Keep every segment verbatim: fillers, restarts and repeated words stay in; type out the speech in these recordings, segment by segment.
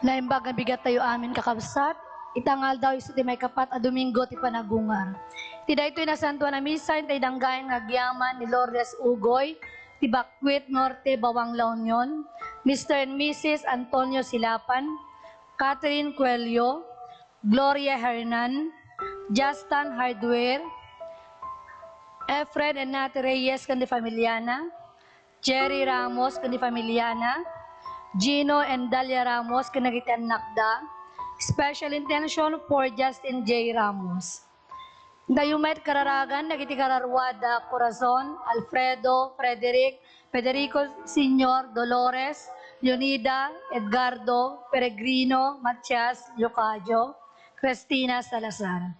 Naimbag nga bigat tayo amin, kakabsat, ita nga aldaw isu ti maikapat a Domingo ti Panagungar. Iti daytoy nasantoan a misa, intay danggayan nga agyaman ni Lourdes Ugoy, ti Bakwit Norte, Bawang, La Union, Mister and Missus Antonio Silapan, Catherine Cuello, Gloria Hernan, Justin Hardware, Efren and Nati Reyes ken ni familiana, Jerry Ramos ken ni familiana, Gino and Dalia Ramos ken dagiti annakda. Special intention for Justin J Ramos. Dayo met kararagan dagiti kararuada: Corazon, Alfredo, Frederick, Federico Senior, Dolores, Leonida, Edgardo, Peregrino, Matias, Leocadio, Cristina Salazar.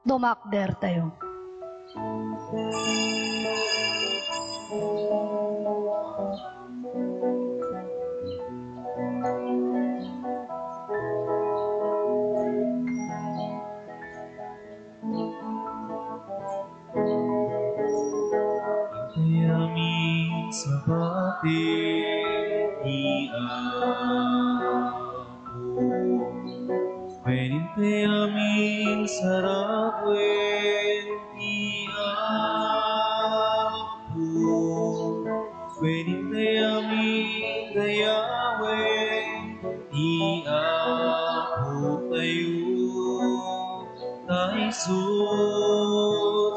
Dumakder tayo. Ni Apo, wen intay amin sarawen ni Apo, wen intay amin gayawen ni Apo tayo. Ta isu,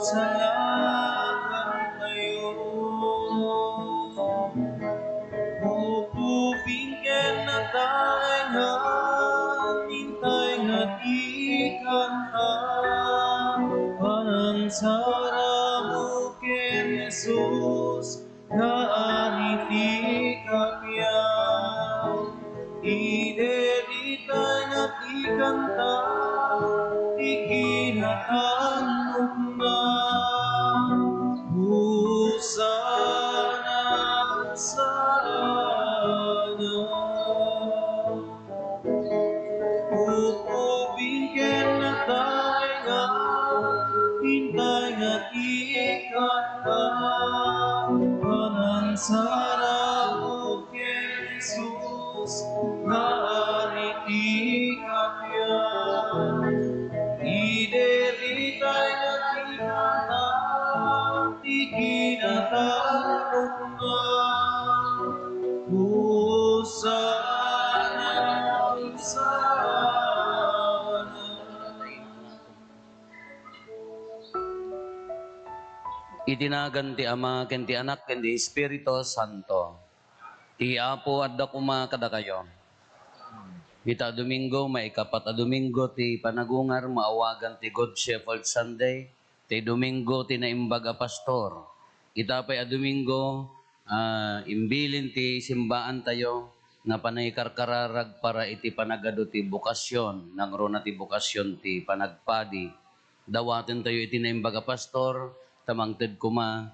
salakan tayo. Pupuping ken natay nga, intay nga ti kanta, panansaramo ken Jesus, naan iti kapian. Idi dita nga ti kanta, ti kinatannokna. Hosana, Hosana. Pupuping ken natay nga, intay nga ti kanta, panansaramo ken Jesus, naan iti kapian. Idi dita nga ti kanta, ti kinatannokna. Hosana, Hosana. Iti nagan ti Ama, ken ti Anak, ken ti Espiritu Santo. Ti Apo adda koma kadakayo. Ita a Domingo, maikapat a Domingo ti panagungar, maawagan ti Good Shepherd Sunday, ti Domingo ti Naimbag a Pastor. Ita pay a Domingo, ah, imbilin ti simbaantayo nga panangikarkararag para iti panagadu ti bokasyon, nangruna ti bokasyon ti panagpadi. Dawatentayo iti Naimbag a Pastor, ta mangted koma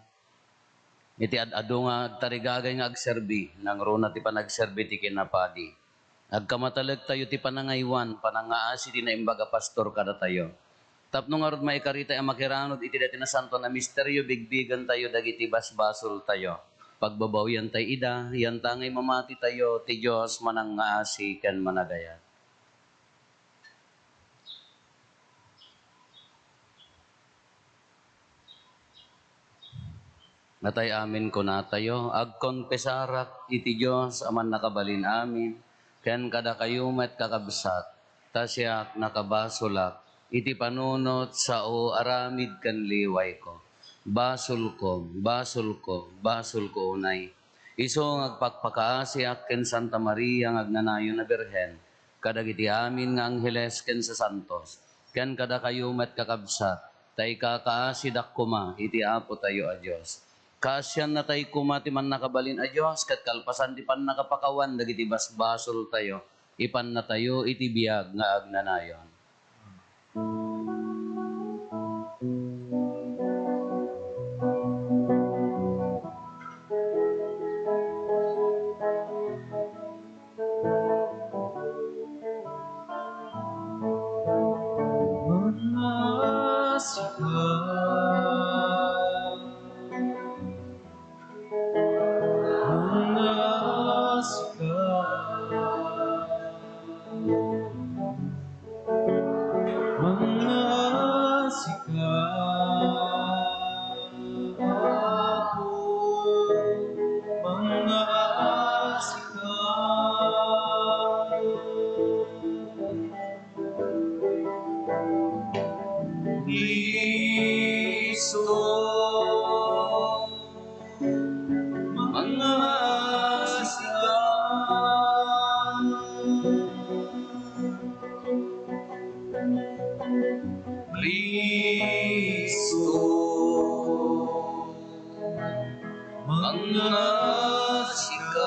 iti ad-adu nga agtarigagay nga agserbi, nangruna ti panagserbi ti kinapadi. Agkamatalektayo ti panangaywan, panangngaasi ti Naimbag a Pastor kadatayo. Tapno ngarud maikaritay a makiranud iti daytoy nasantoan a misterio, bigbigentayo dagiti basbasoltayo. Pagbabawiantay ida, yantangay mamatitayo, ti Dios manangngaasi ken managayat. Natay amin kunatayo, agkonfesarak iti Dios a mannakabalin amin, ken kadakayo met, kakabsat, ta siak nakabasolak iti panunot, sao, aramid ken liwayko. Basolko, basolko, basolko unay. Isu nga agpakpakaasiak ken Santa Maria nga agnanayon a Birhen, kadagiti amin nga angheles ken sasantos, ken kadakayo met, kakabsat, ta ikakaasidak koma iti Apotayo a Dios. Kaasiannatay koma ti Mannakabalin a Dios ket kalpasan ti pannakapakawan dagiti basbasoltayo, ipannatayo iti biag nga agnanayon. Mangngaasika, mangngaasika. Mangngaasika, Apo, mangngaasika. Isu, mangngaasika. Kristo, mangngaasika.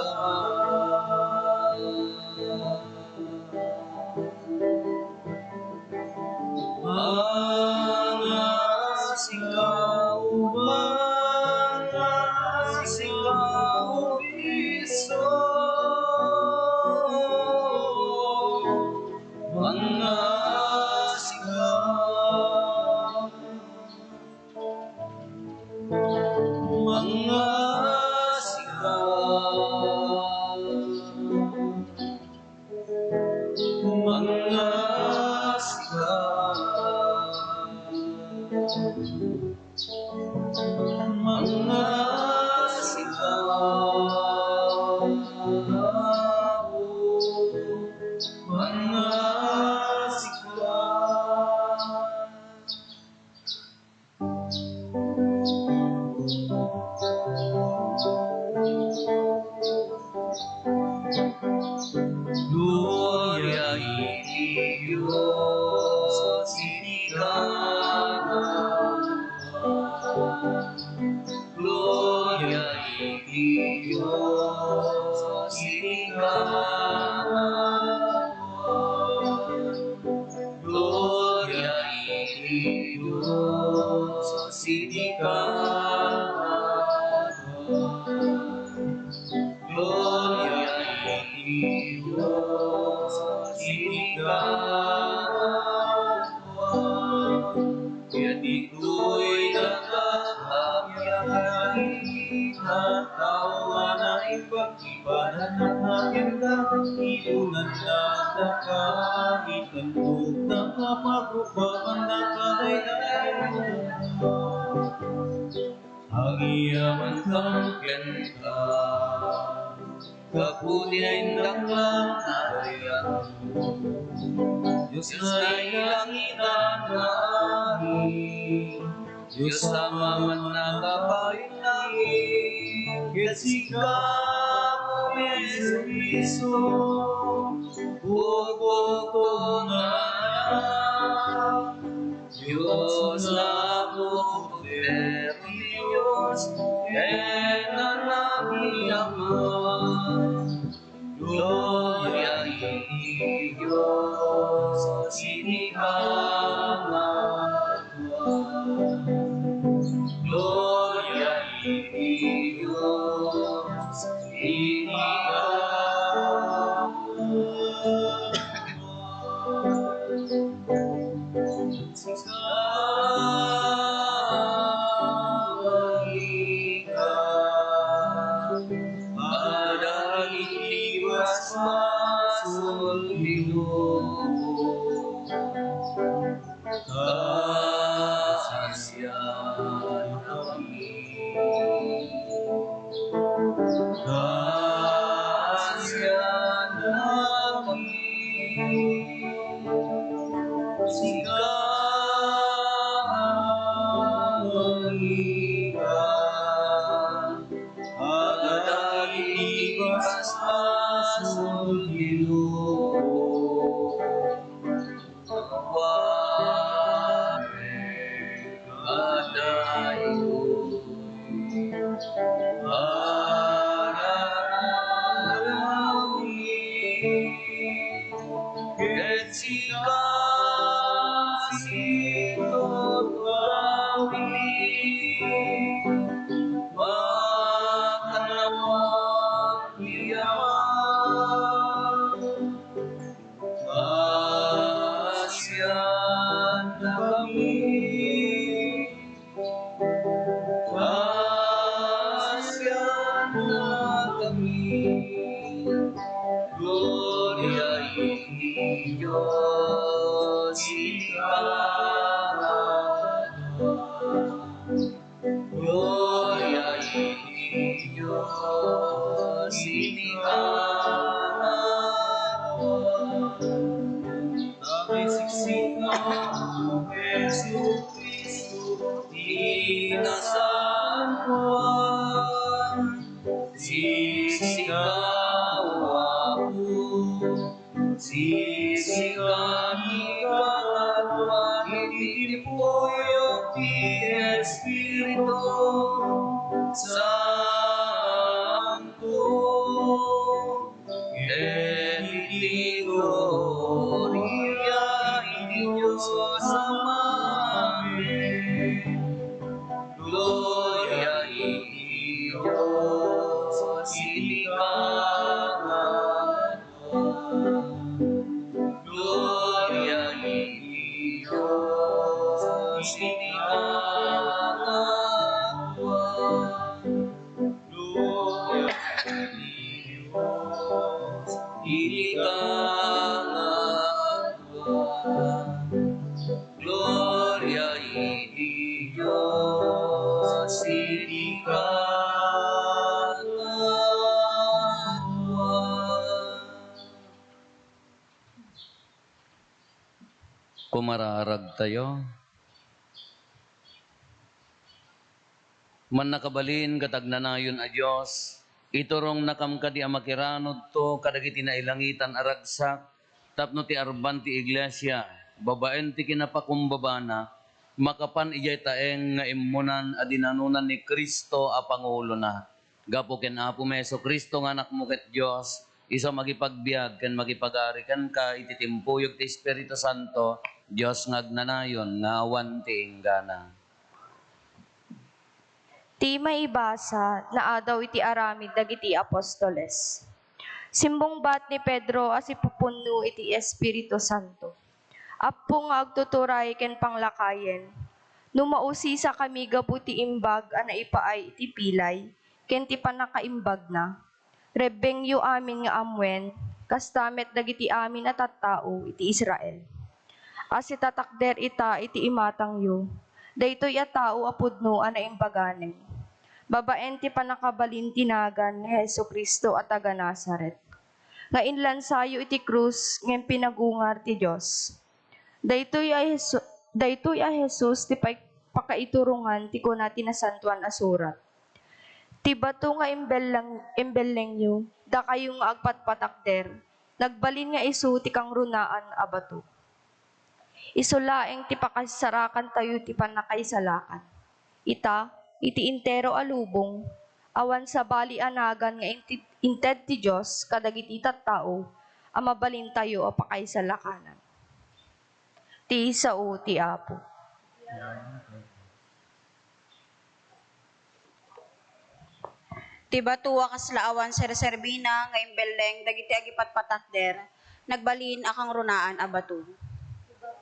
Mangngaasika, mangngaasika, O Kristo. Mangngaasika. Mangngaasika. Apo, manasikla. Gloria iti Dios iti kangatoan. Gloria iti Dios iti kangatoan. Gloria iti Dios iti kangatoan. Gloria iti Dios iti kangatoan. Ket ditoy nagkakabiag a tao nga naipakibananna kenka, ipunannaka iti tandok, ta pagrukbaanna kadaydayaw. Agyamankami kenka, gapu ti naindaklan a dayag. Dios nga ilangitan nga ari, Dios a mamannakabain langit, ket sika, Apo Jesu-Cristo, bukbuktoenna. Dios nga Apo, Kordero ti Dios, ken Anak ti Ama. Gloria iti Dios iti kangatoan. Gloria iti Dios iti kangatoan. Sika, Maria, adda iti basbasol ti lubong. Kaasian kami. Kaasian kami. Sika, Maria, adda iti basbasol ti lubong. Awan adda itoy ararawi, ket sika, Santo Tawi, makannawan ti Ama. Kaasian kami. Kaasian kami. Gloria iti Dios iti kangatoan. Gloria iti Dios iti kangatoan. Nakisiksika, Jesu-Cristo, ti nasantoan. Siksika, O Apo. Siksika ti kangatoan iti timpuyog ti Espiritu Santo, ket iti gloria iti Dios Amamin. Gloria iti Dios iti kangatoan. Gloria iti Dios iti kangatoan. Gloria iti Dios iti kangatoan. Gloria iti Dios iti kangatoan. Kumaraaragtayo. Mannakabalin ket agnanayon a Dios, iturongnakam kadi a makiranudto kadagiti nailangitan a ragsak tapno ti arban ti iglesia, babaen ti kinapakumbabana, makapan idiay taeng nga immunan a dinanunan ni Cristo a pangulona. Gapu ken Apomi Jesu-Cristo nga Anakmo ket Dios, isu a makipagbiag ken makipagari kenka iti timpuyog ti Espiritu Santo, Dios nga agnanayon nga awan ti inggana. Ti maibasa naadaw iti aramid dagiti apostoles. Simmungbat ni Pedro a sipupunno iti Espiritu Santo. Appo nga agtuturay ken panglakayen, no mausisakami gapu ti imbag a naipaay iti pilay ken ti pannakaimbagna, rebbengyo amin nga ammoen, kasta met dagiti amin a tattao iti Israel. A sitatakder ita iti imatangyo, daytoy a tao a pudno a naimbaganen, babaen ti pannakabalin ti nagan ni Jesu-Cristo a taga-Nazaret, nga inlansayo iti krus ngem pinagungar ti Dios. Daytoy a Jesu-, daytoy a Jesus ti pay-, pakaiturongan ti kuna ti Nasantoan a Surat. Ti bato nga imbelleng-, imbellengyo, dakayo nga agpatpatakder, nagbalin nga isu ti kangrunaan a bato. Isu laeng ti pakaisarakantayo ti pannakaisalakan. Ita, iti entero a lubong, awan sabali a nagan nga inti-, inted ti Dios kadagiti tattao a mabalintayo a pakaisalakanan. Ti sao ti Apo. Ti bato a kasla awan serserbina nga imbelleng dagiti agipatpatakder, nagbalin a kangrunaan a bato.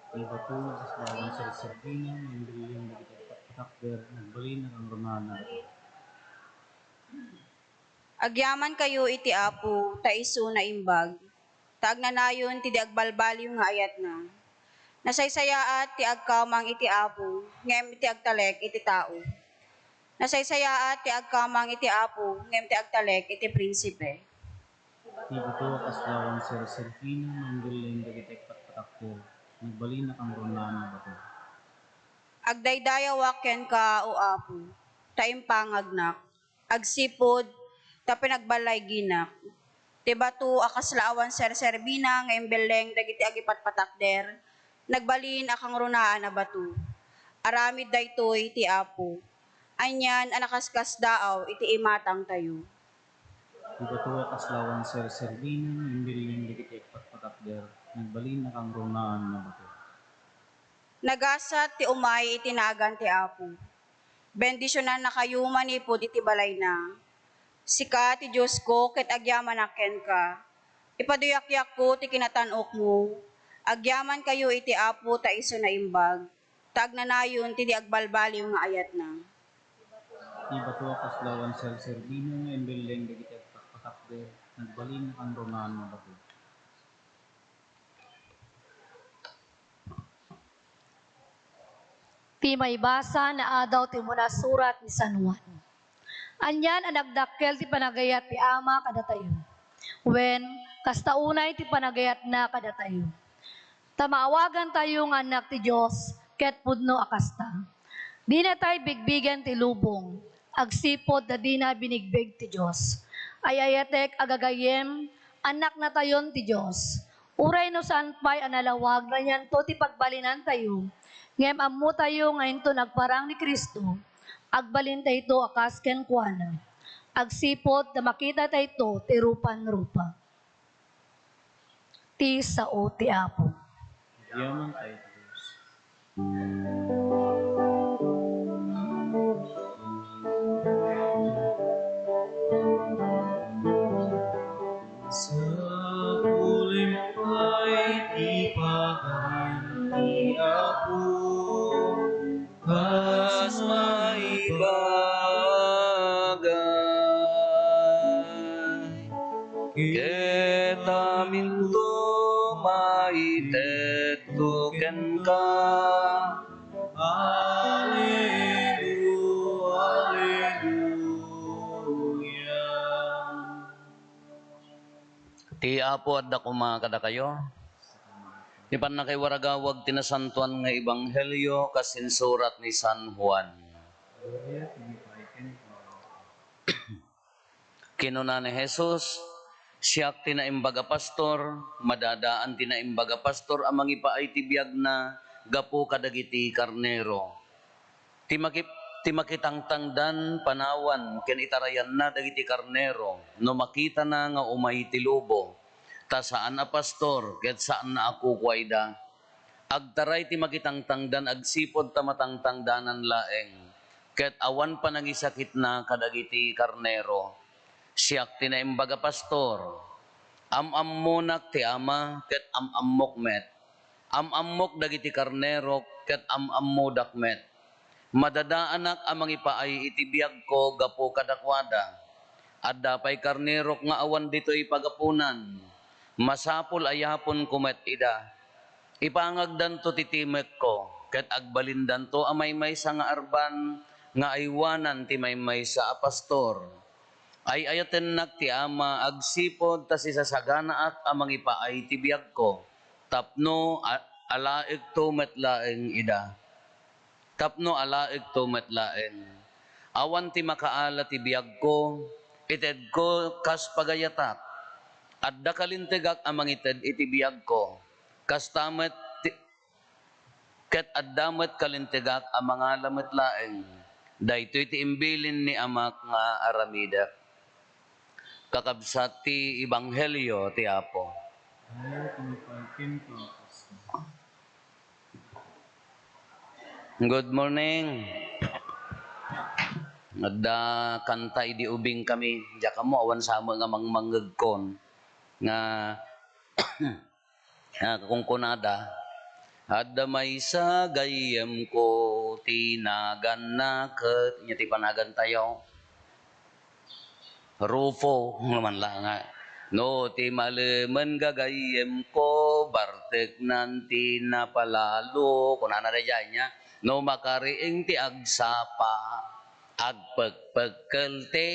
Ti bato a kasla awan serserbina nga imbelleng dagiti agipatpatakder, nagbalin a kangrunaan a bato. Agyamankayo iti Apo, ta isu naimbag, ta agnanayon ti di agbalbaliw nga ayatna. Nasaysayaat ti agkamang iti Apo, ngem ti agtalek iti tao. Nasaysayaat ti agkamang iti Apo, ngem ti agtalek iti prinsipe. Ti bato a kasla awan serserbina nga imbelleng dagiti agpatpatakder, nagbalin a kangrunaan a bato. Agdaydayawak kenka, O Apo, ta impangagnak. Agsipud ta pinagballayginak. Ti bato a kasla awan serserbina nga imbelleng dagiti agipatpatakder, nagbalin a kangrunaan a bato. Aramid daytoy ti Apo. Anian a nakaskasdaaw iti imatangtayo. Ti bato a kasla awan serserbina nga imbelleng dagiti agpatpatakder, nagbalin a kangrunaan a bato. Nagasat ti umay iti nagan ti Apo. Bendisionannakayo manipud iti balayna. Sika ti Diosko ket agyamanak kenka. Ipaduyakyakko ti kinatan-okmo. Agyamankayo iti Apo ta isu naimbag, ta agnanayon ti di agbalbaliw nga ayatna. Ti bato a kasla awan serserbina nga imbelleng dagiti agpatpatakder, nagbalin a kangrunaan a bato. Ti maibasa naadaw ti umuna surat ni San Juan. Anian a nagdakkel ti panagayat ti Ama kadatayo. Wen, kasta unay ti panagayatna kadatayo. Ta maawagantayo nga annak ti Dios, ket pudno a kasta. Dinatay bigbigen ti lubong, agsipud ta dina binigbig ti Dios. Ay-ayatek a gagayyem, annaknatayon ti Dios. Uray no saan pay a nalawag, anianto ti pagbalinantayo, ngem ammotayo nga inton agparang ni Cristo, agbalintayto a kas kenkuana, agsipud ta makitatayto ti rupan-rupa. Ti sao ti Apo. Agyamantayo ti Dios. Sapulem pay ti pakaran ti Apo, kas maibagay, ket aminto maited to kenka. Aleluya, aleluya. Ti Apo adda koma kadakayo. Ti pannakaiwaragawag ti nasantoan nga ebanghelio kas insurat ni San Juan. Gloria ti Apo ken ti Anak. Kinuna ni Jesus, "Siak ti naimbag a pastor, madadaan ti naimbag a pastor a mangipaay ti biagna gapu kadagiti karnero." Ti maki-, ti makitangtangdan panawan ken itarayanna dagiti karnero no makitana nga umay ti lobo, ta saan a pastor ket saanna a kukua ida. Agtaray ti makitangtangdan agsipud ta matangtangdanan laeng, ket awan panangisakitna kadagiti karnero. Siak ti naimbag a pastor. Am-ammonak ti Ama, ket am-ammok met. Am-ammok dagiti karnerok, ket am-ammodak met. Madadaanak a mangipaay iti biagko gapu kadakuada. Adda pay karnerok nga awan ditoy pagapunan. Masapul a yaponko met ida. Ipangagdanto ti timekko, ket agbalindanto a maymaysa nga arban nga aywanan ti maymaysa a pastor. Ay-ayatennak ti Ama agsipud ta sisasaganaak a mangipaay ti biagko, tapno a-, alaekto met laeng ida. Tapno alaekto met laeng. Awan ti makaala ti biagko, itedko kas pagayatak. Adda kalintegak a mangited iti biagko. Kasta met ti, ket adda met kalintegak a mangala met laeng. Daytoy ti imbilin ni Amak nga aramidek. Kakabsat ti ebanghelio ti Apo. Gloria ti Apo ken ti Anak. Good morning. Adda kanta idi ubing kami. Diak ammo awan sa met nga mangmangngegkon nga, ah, kunkunada, "Adda maysa gayyemko ti naganna ket," nya ti panagantayo. Rufo, naman la nga, "No ti malemen gagayyemko, barteknan ti napalalo," kunana daydiay, nya, "No makariing ti agsapa, agpekpekkel ti,"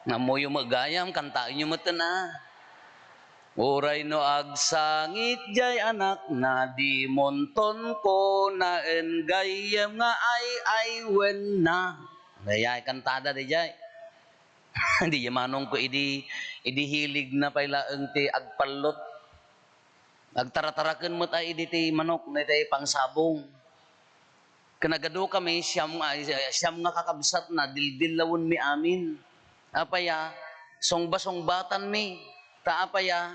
ammoyo met gayam, kantaenyo metten a. "Uray no agsangit jay anakna, dimonton konaen gayyem nga ay-aywenna." Dayay kantada dayjay. Di manongko idi, idi hiligna pay laeng ti agpallot. Agtarataraken met a idi ti manok, daytay pangsabong. Ken agadukami, siam nga, siam nga kakabsatna, dildillawenmi amin. Apay a, sungba-sungbatanmi. Ta apay a,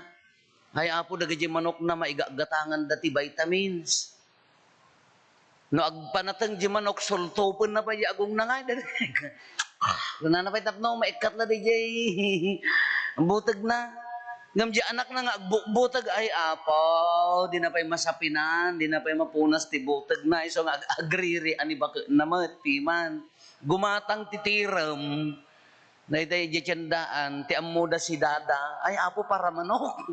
ay Apo, dagiti manokna maigatgatanganda ti vitamins. No agpanateng di manok, sultupenna pay di agongna ngay. Kunana pay tapno maikkat la di jay butegna. Ngem di anakna nga agbukbuteg, ay apo, di na pay masapinan, di na pay mapunas ti butegna. Isu nga ag-, agriri a ni bakenna met, piman. Gumatang ti tirem. Daytoy idiay tiendaan, ti ammoda si Dada, "Ay, Apo, para manok."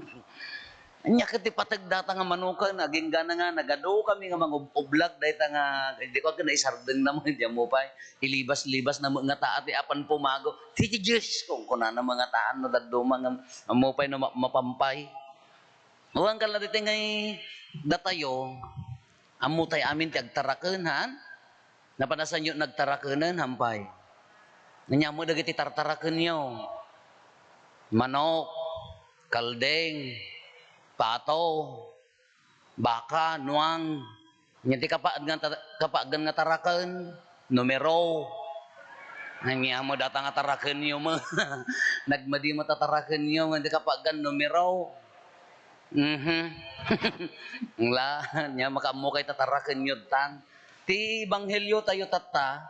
Ania ket ti pateg data nga manoken, agingga nga nagadukami nga mangub-ublag dayta nga, di ko ket naisardengna met, di ammo pay, ilibas-libasna met nga taa ti apan pumago. Ti, ti Diyos, kunkunana met nga taan no dadduma nga ammo pay no ma-, mapampay. Awan kala daytoy ngay datayo, ammo tay amin ti agtaraken, han? Napanasanyo nagtarakenen, hampay? Ania met dagiti tartarakenyo? Manok, kalding, pato, baka, nuang. Ania ti kapagan nga ta-, kapagan nga taraken? Numero. Ania met data nga tarakenyo met? Nagmadi met a tarakenyo, ania ti kapagan? Numero. Mhm. La, nia makaammo kay tatarakenyo tan. Ti ebanghelio tayo tatta,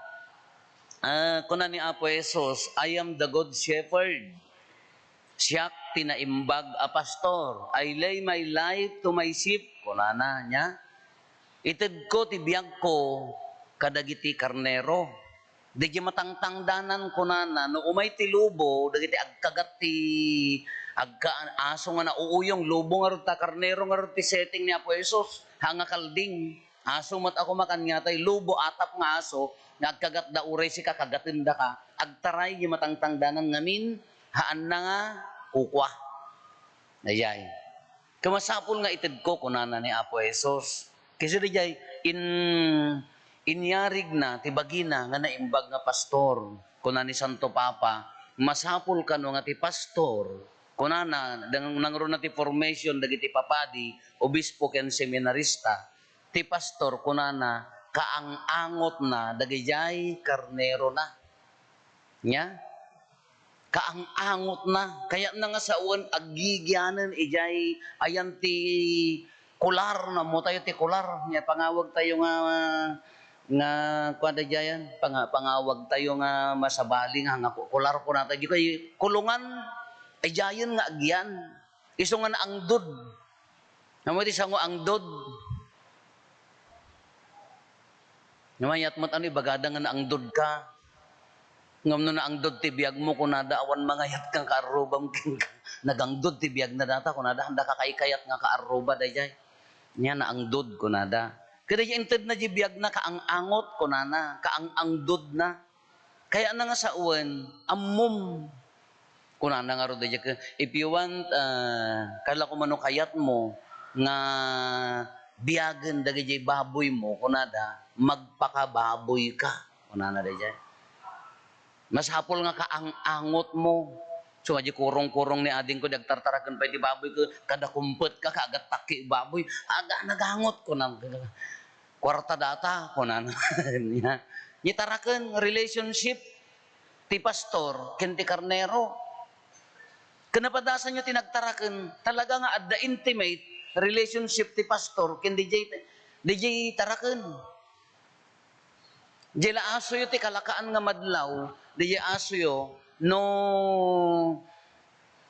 ah, kuna ni Apo Jesus, "I am the good shepherd." Siak ti naimbag a pastor. I lay my life to my sheep, kunana nia. Itedko ti biagko kadagiti karnero. Daydi matangtangdanan kunana, no umay ti lobo, dagiti agkagat ti agka-, aso nga nauuyong, lobo ngarud ta karnero ngarud ti setting ni Apo Jesus, ha nga kalding. Aso met a kumakan nga tay lobo, atap nga aso, nga agkagatda uray sika, kagatendaka. Agtaray di matangtangdanan ngamin, haanna nga kukua. Ayay. Ket masapul nga itedko, kunana ni Apo Jesus. Ket isu daydiay, in-, inyarigna ti bagina nga naimbag nga pastor. Kuna ni Santo Papa, "Masapul kano nga ti pastor," kunana, dang-, nangruna ti formation dagiti papadi, obispo, ken seminarista. Ti pastor, kunana, kaang-angotna dagijay karnerona. Nya? Kaang-angotna. Kayatna nga sawen, aggigianen ijay, ayan ti kular, no ammo tayo ti kular. Nya, pangawag tayo nga, nga, kuan daydiayan, panga-, pangawag tayo nga masabali nga, nga ku-, kular, kunata, di kay kulungan, ijayen nga agyan. Isu nga naangdod. Ammo ti sango, angdod. Mayat met ano ibagada nga naangdod ka. Ngem no naangdod ti biagmo, kunada, awan mangayat nga kaarrubam kenka. Nagangdod ti biagna data, kunada, handa ka kaikayat nga kaarruba daydiay. Nya naangdod, kunada. Ket daydiay intedna di biagna, kaang-angot, kunana, kaang-angdodna. Kayatna nga sawen, ammom. Kunana ngarud daydiay ket, "If you want, ah, kala ko mano kayatmo nga biagen dagijay baboymo," kunada, "magpakababoyka," kunana daydiay. Masapul nga kaang-angotmo. So, di kurong-kurong ni adingko, di agtartaraken pay ti baboy ket kada kumpet ka, kagattakki baboy. Aga, nagangot, kunana. "Kuarta data," kunana. Nya, itaraken relationship ti pastor ken ti karnero. Ken napadasanyo ti nagtaraken, talaga nga adda intimate relationship ti pastor ken didiay, didiay taraken. Diay la asoyo ti kalakaan nga madlaw, didiay asoyo, no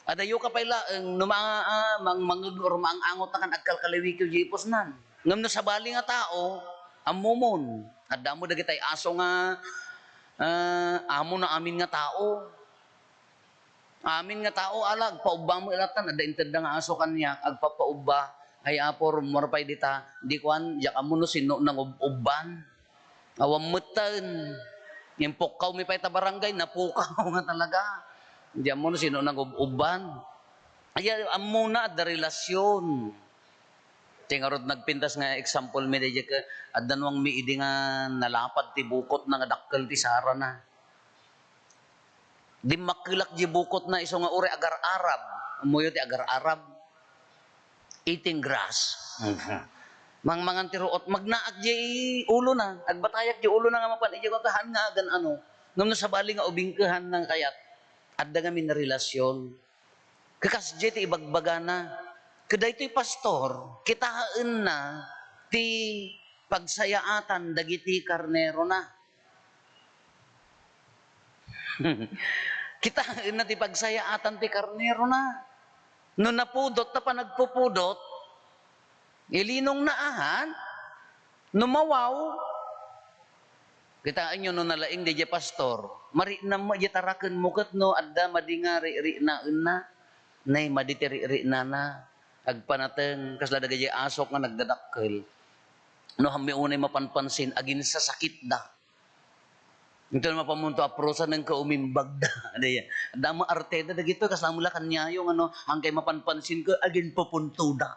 adayoka pay laeng, no ma-, ah, mang-, mangeg-, or maang-angot a kan agkalkaliwikyo diay ipusnan. Ngem no sabali nga tao, ammomon. Adda mo dagitay aso nga, ah, amo na amin nga tao. Amin nga tao, ala, agpaubba mo ilatan, adda intedda nga aso kaniak, agpapaubba. Ay, Apo, rummuar pay dita, di kuan, diak ammo no sinno nangub-ubban. Awan metten. Impukkawmi pay ta barangay, napukaw nga talaga. Di ammo no sinno nangub-ubban. Ay, ammona, adda relasyon. Ti ngarud nagpintas nga example mi daydiay ket adda nuangmi idi nga nalapad ti bukotna nga dakkel ti sarana. Dimmakkelak diay bukotna isu nga uray agar-arab. Ammoyo ti agar-arab? Eating grass. Mangmangan ti ruot, magnaak diay ulona, agbatayak diay ulona nga mapan idiay kuan, haan nga agan-ano. Ngem no sabali nga ubing ket haan nga kayat. Adda ngamin relasyon. Ket kasdiay ti ibagbagana. Ket daytoy pastor, kitaenna ti pagsayaatan dagiti karnerona. Kitaenna ti pagsayaatan ti karnerona. No napudot ta panagpupudot, ilinongna ahan. No mawaw, kitaenyo no nalaing diay pastor, mariknam met diay tarakenmo ket no adda madi nga riknaenna, nay madi ti riknana, agpanateng, kasla dagijay asok nga nagdadakkel. No hammi unay mapanpansin, aginsasakitda. Inton mapamunto a prusa, nangka umimbagda. Adda, adda met arteda dagitoy, kasla met la kaniayo nga no, angkay mapanpansin ket aginpupuntoda.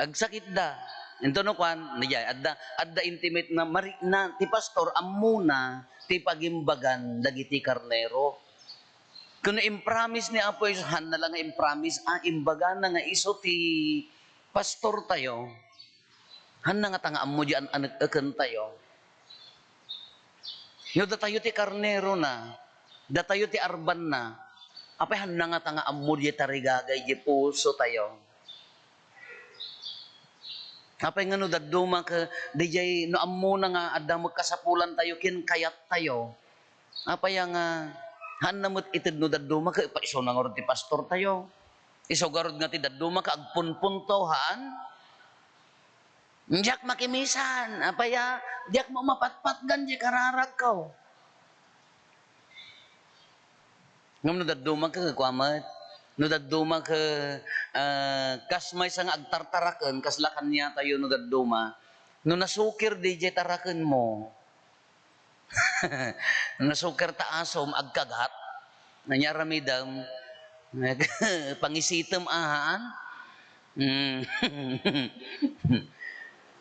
Agsakitda. Inton no kuan, daydiay, adda, adda intimate nga marikna ti pastor, ammona ti pagimbagan dagiti karnero. Ken no impromise ni Apo Jesus, haan na la nga impromise, ah, imbagana nga isu ti pastortayo. Haan na ngata nga ammo diay an-, anek-ekentayo. No datayo ti karnerona, datayo ti arbanna, apay haan na ngata nga ammo diay tarigagay diay pusotayo? Apay nga no dadduma ket diay, no ammona nga adda met kasapulantayo ken kayattayo, apay nga haan na met ited no dadduma ket paisuna ngarud ti pastortayo? Isu garud nga ti dadduma ket agpunpunto, haan? Diak makimisan, apay a, diak mo mapatpatgan diay kararagko. Ngem no dadduma ket, kua met, no dadduma ket, ah, kas maysa nga agtartaraken, kasla kaniatayo no dadduma, no nasukir diay tarakenmo, nasukir ta asom, agkagat, ania aramidem, Pangisitem a haan? Mm.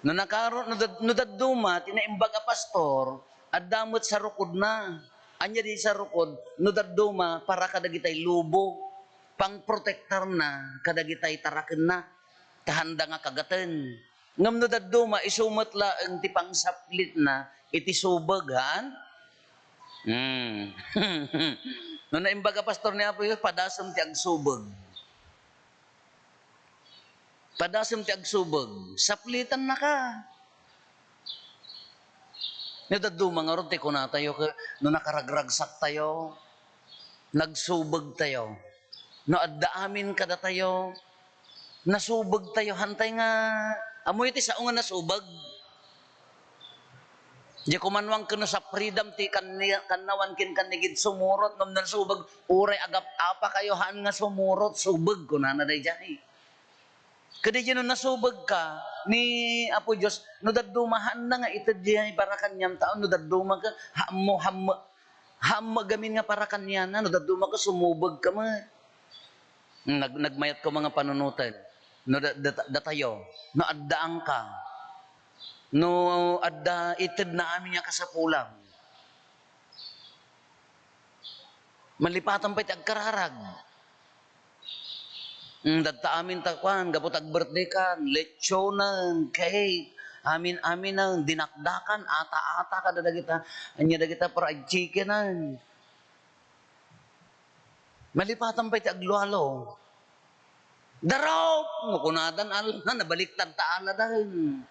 No nakaro-, no dad-, no dadduma ti naimbag a pastor, adda met sarukodna. Ania di sarukod? No dadduma, para kadagitay lobo, pangprotektarna kadagitay tarakenna, ta haanda nga kagaten. Ngem no dadduma, isu met laeng ti pangsaplitna iti subeg, haan? Hmm. No naimbag a pastor ni Apo Dios, padasem ti agsubeg. Padasem ti agsubeg. Saplitannaka. No dadduma ngarud ti kunatayo, ke-, no nakaragragsaktayo, nagsubegtayo. No adda amin kadatayo, nasubegtayo. Hantay nga, ammoyo ti sao nga nasubeg? Di kumanwang ken no sa freedom ti kanni-, kannawan ken kannigid sumurot ngem nasubeg, uray agap-apakayo haan nga sumurot, subeg, kunana daydiay. Kadi no nasubegka ni Apo Dios, no dadduma, haanna nga ited diay para kaniam, ta no dadduma ka, hammo, hammo, hammo gamin nga para kaniana, no dadduma ka, sumubegka met. Nag-, nagmayat ko mga panunoten. No da-, data-, datayo, no addaanka, no adda itedna amin nga kasapulam. Malipatan pay ti agkararag. Mm, dadta amin ta kuan, gapu ta ag-birthday kan, lechonen, cake, amin-aminen, dinakdakan, ata-ata kada dagita, ania dagita fried chickenen. Malipatan pay ti aglualo. Darop! No kunadan, ala, nabaliktad ta aladan.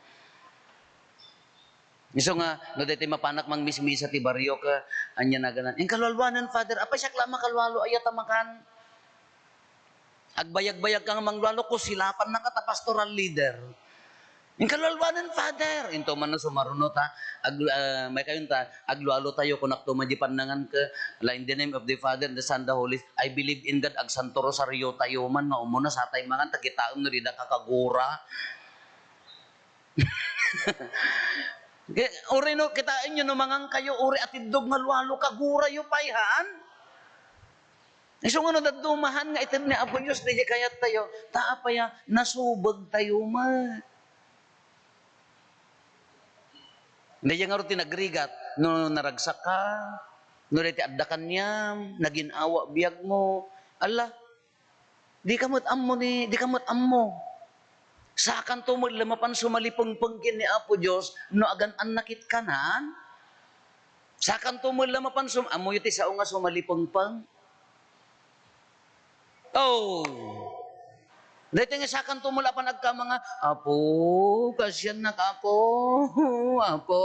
Isu nga, no daytoy mapanak mangmismisa ti barrio ka, ania naganan. Inkalualuanen, Father, apay siak la makalualo, aya ta makan? Agbayagbayag ka nga manglualo, kusilapan na ka ta pastoral leader. Inkalualuanen, Father. Into man no sumaruno ta, ag-, ah, may kayon ta, aglualo tayo, kunak to, madi pannangan ka, la, in the name of the Father, the Son, the Holy, I believe in God, agsanto rosario tayo man, nga umuna, satay mangan, ta kitaem no dida kakagura. Ke-, uri no, kitaen nyo no mangan kayo, uri atiddog nga lualo, kagura yo pay, haan? Isu nga no dadduma haan nga ited ni Apo Dios, daydiay kayat tayo, ta apay a, nasubeg tayo met. Daydiay ngarud ti nagrigat, no naragsak ka, no daytoy adda kaniam, nagin-awa biag mo, ala, di ka met ammo ni, di ka met ammo. Sakanto met la mapan sumalipengpeng ken ni Apo Dios no agan-annakit kanan? Sakanto met la mapan sum-, ammoyo ti sao nga sumalipengpeng? Oh. Daytoy nga sakanto met la pan agkama nga, "Apo, kasiannak, Apo. Apo."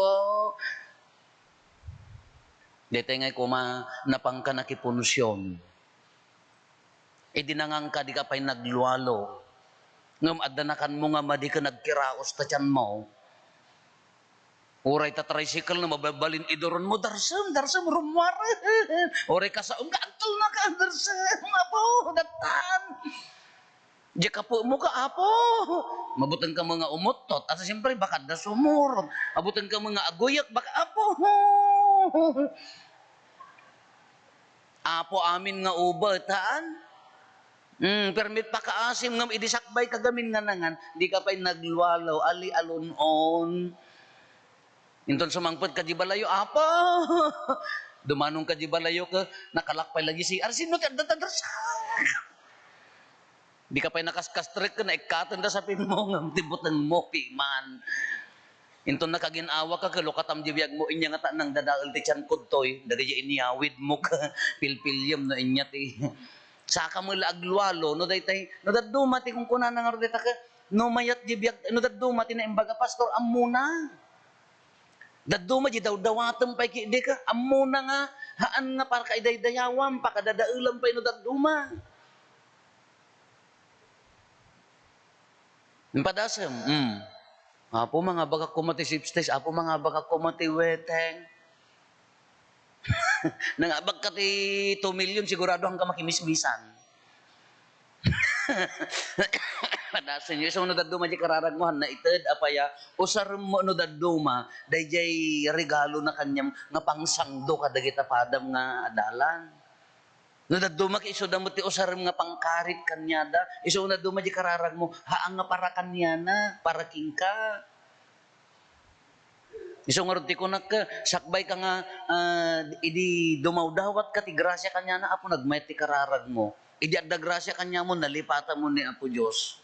Daytoy ngay koma, napangka nakipunsion. Idi nanganka, di ka pay naglualo. Ngem adda nakanmo nga madi ken nagkiraos ta tianmo. Uray ta tricycle no mababalin iduronmo, "Darsem, darsem, rummuar." Uray kasaom ka, "Agtalna ka, darsem, Apo, dattan." Diak apomo ka, Apo. Mabuteng ka nga umuttot. Asa siyempre, baka adda sumurot. Abuteng ka nga aguyek, baka, Apo. Apo amin nga ubat, haan? Hmm, permit pakaasim ngem idi sakbay ka gamin nga nangan, di ka pay naglualo, ali alun-on. Inton sumangpet ka di balayo, Apo! Dumanon ka di balayo, ka, nakalak pay lagi si, "Ar, sino ti adda ta darsem?" Di ka pay nakaskas trek, ka naikkaten da sa pimmo, ngem ti butengmo, piman. Inton nakagin-awa ka, kalukatam di biagmo, inya nga ta nang dadael ti tianko ditoy, dagiti inyawidmo, ka, pilpiliem no inya ti. Saka met la aglualo, no daytay, no dadduma ti kunkunana ngarud dayta, ka, no mayat di biag, no dadduma ti naimbag a pastor, ammona. Dadduma di dawdawatem pay ki-, di ka, ammona nga, haan nga para kaidaydayawam, pakadadaelam pay no dadduma. Padasem, mm. Apo, mangabagak koma ti sipstes, Apo, mangabagak koma ti weteng. Nangabag ka ti two million, sigurado haan ka makimismisan. Padasem, isu no dadduma di kararagmo, haan naited, apay a, usarem mo no dadduma, daydiay regalo na kaniam nga pangsangdo kadagita padam nga adalan. No dadduma ket isuda met ti usarem nga pangkarit kaniada, isu no dadduma diay kararagmo, haan nga para kaniana, para kenka. Isu ngarud ti kunak, sakbay ka nga, ah, idi dumawdawatka ti grasia kaniana, Apo, nagmayat ti kararagmo. Idi adda grasia kaniamon, nalipatamon ni Apo Dios.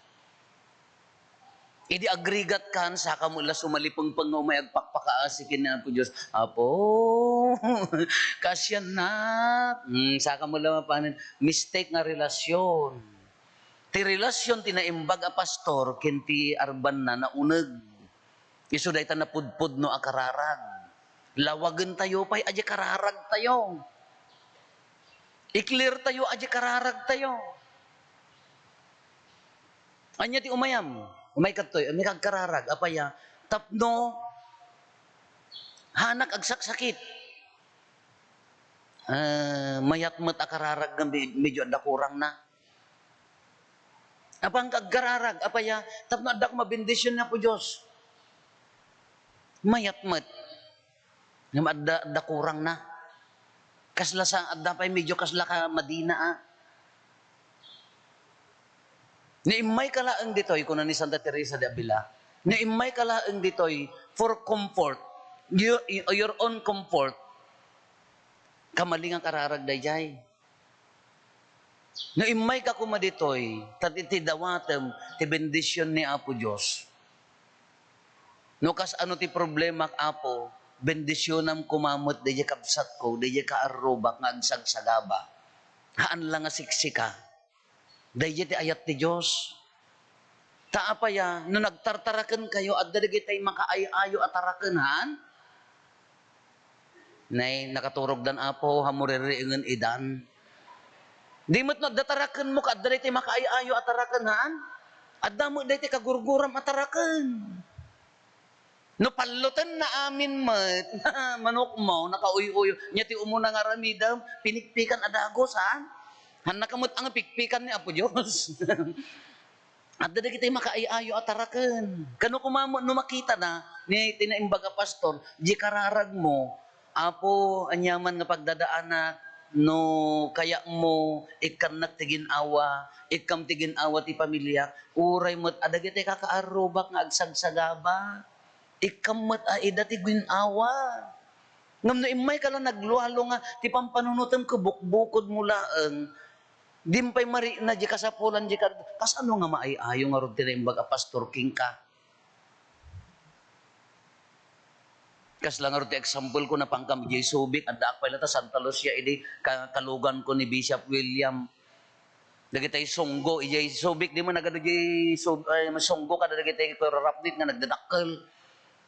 Idi agrigat kan, saka mo la sumalipengpeng nga umay agpakpakaasi ken ni Apo Dios. "Apo, kasiannak." Hmm, saka mo la mapanen. Mistake nga relasyon. Ti relasyon ti naimbag a pastor ken ti arbanna nauneg. Isu dayta napudpudno a kararag. Lawagentayo pay a diay kararagtayo. I-clear tayo a diay kararagtayo. Ania ti umayam? Umay kadtoy, umay ka agkararag. Apay a? Tapno haanak agsaksakit. Ah, mayat met a kararag nga me-, medyo adda kurangna. Apan ka agkararag, apay a? Tapno adda koma bendision ni Apo Dios. Mayat met. Ngem adda, adda kurangna. Kasla sa, adda pay medyo kasla ka madina, a. No immayka laeng ditoy, kuna ni Santa Teresa de Avila, no immayka laeng ditoy for comfort, your, your own comfort, kamali nga kararag daydiay. No immayka koma ditoy, ta iti dawatem ti bendision ni Apo Dios. No kasano ti problemak, Apo, bendisionam koma met daydiay kabsatko, daydiay kaarrubak nga agsagsagaba. Haan la nga siksika. Daydiay ti ayat ti Dios. Ta apay a, no nagtartarakenkayo, adda dagitay makaay-ayo a taraken, haan? Nay, nakaturogdan, Apo, hammo ririingen idan. Di met no adda tarakenmo, ket adda daytay makaay-ayo a taraken, haan? Adda met daytay kagurguram a taraken. No pallotenna amin met, manokmo, nakauy-uyo. Nia ti umuna nga aramidem, pinikpikan a dagus, haan? Haannaka met a nga pikpikan ni Apo Dios. Adda dagitay makaay-ayo a taraken. Kano koma met no makitana, ni, ti naimbag a pastor, diay kararagmo, "Apo, aniaman nga pagdadaanak, no kayatmo, ikkannak ti gin-awa, ikkam ti gin-awa ti pamiliak, uray met a dagitay kakaarrubak nga agsagsagaba, ikkam met a ida ti gin-awa." Ngem no immayka la naglualo nga ti pampanunotem ket bukbukodmo laeng, dim pay marikna diay kasapulan diay kad-, kasano nga maay-ayo ngarud ti naimbag a pastor kenka? Kasla ngarud ti example ko, napankami diay Subic, addaak pay la ta Santa Lucia idi ka-, kaluganko ni Bishop William. Dagitay sunggo, idiay Subic, di man nagadu diay Sub-, ay, sunggo kada dagitay kurarapnit nga nagdadakkel.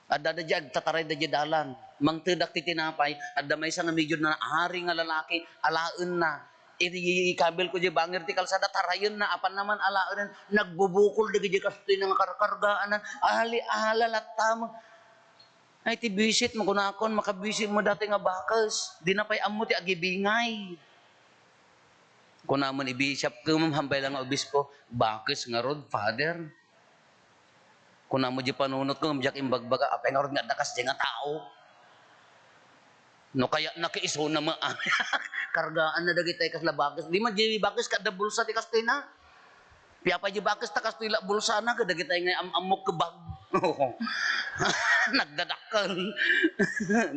Adda, adda diay agtataray da diay dalan. Mangtedak ti tinapay, adda maysa nga medyo naari nga lalaki, alaenna. Iti ikabilko diay bangir ti kalsada, tarayenna, apanna man alaenen, nagbubukol dagiti kastoy nga karkargaanan, ali-ala latta met. Ay, ti bisitmo, kunakon, makabisitmo daytoy nga bakes. Dina pay ammo ti agibingay. Kuna man ni Bishop, ket hambay la nga obispo, "Bakes ngarud, Father." Kuna met diay panunotko, ngem diak imbagbaga, "Apay ngarud nga adda kasdiay nga tao? No kayatna ket isuna met." Kargaanna dagitay kasla bakes. Di man diay bakes ket adda bulsa ti kastoyna. Apay diay bakes ta kastoy la bulsana, ket dagitay nga am-ammok ket bag. Nagdadakkel.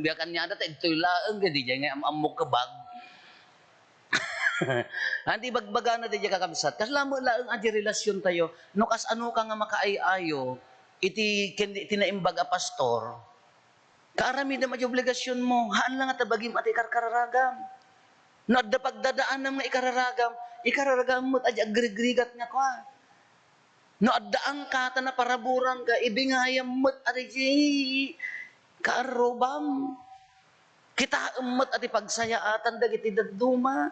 Biag kaniada ta igtoy laeng, ket diay nga am-ammok ket bag. Haan ti ibagbagana daydiay, kakabsat. Kasla met laeng a diay relasiontayo, no kasanoka nga makaay-ayo iti ken-, iti naimbag a pastor, kaaramidem a diay obligasionmo, haan la nga ta bagim a ti ikarkararagam. No adda pagdadaanam nga ikararagam, ikararagam met a diay agrigrigat nga kua. No addaanka ta naparaburanka, ibingayam met a diay kaarrubam. Kitaem met a ti pagsayaatan dagiti dadduma.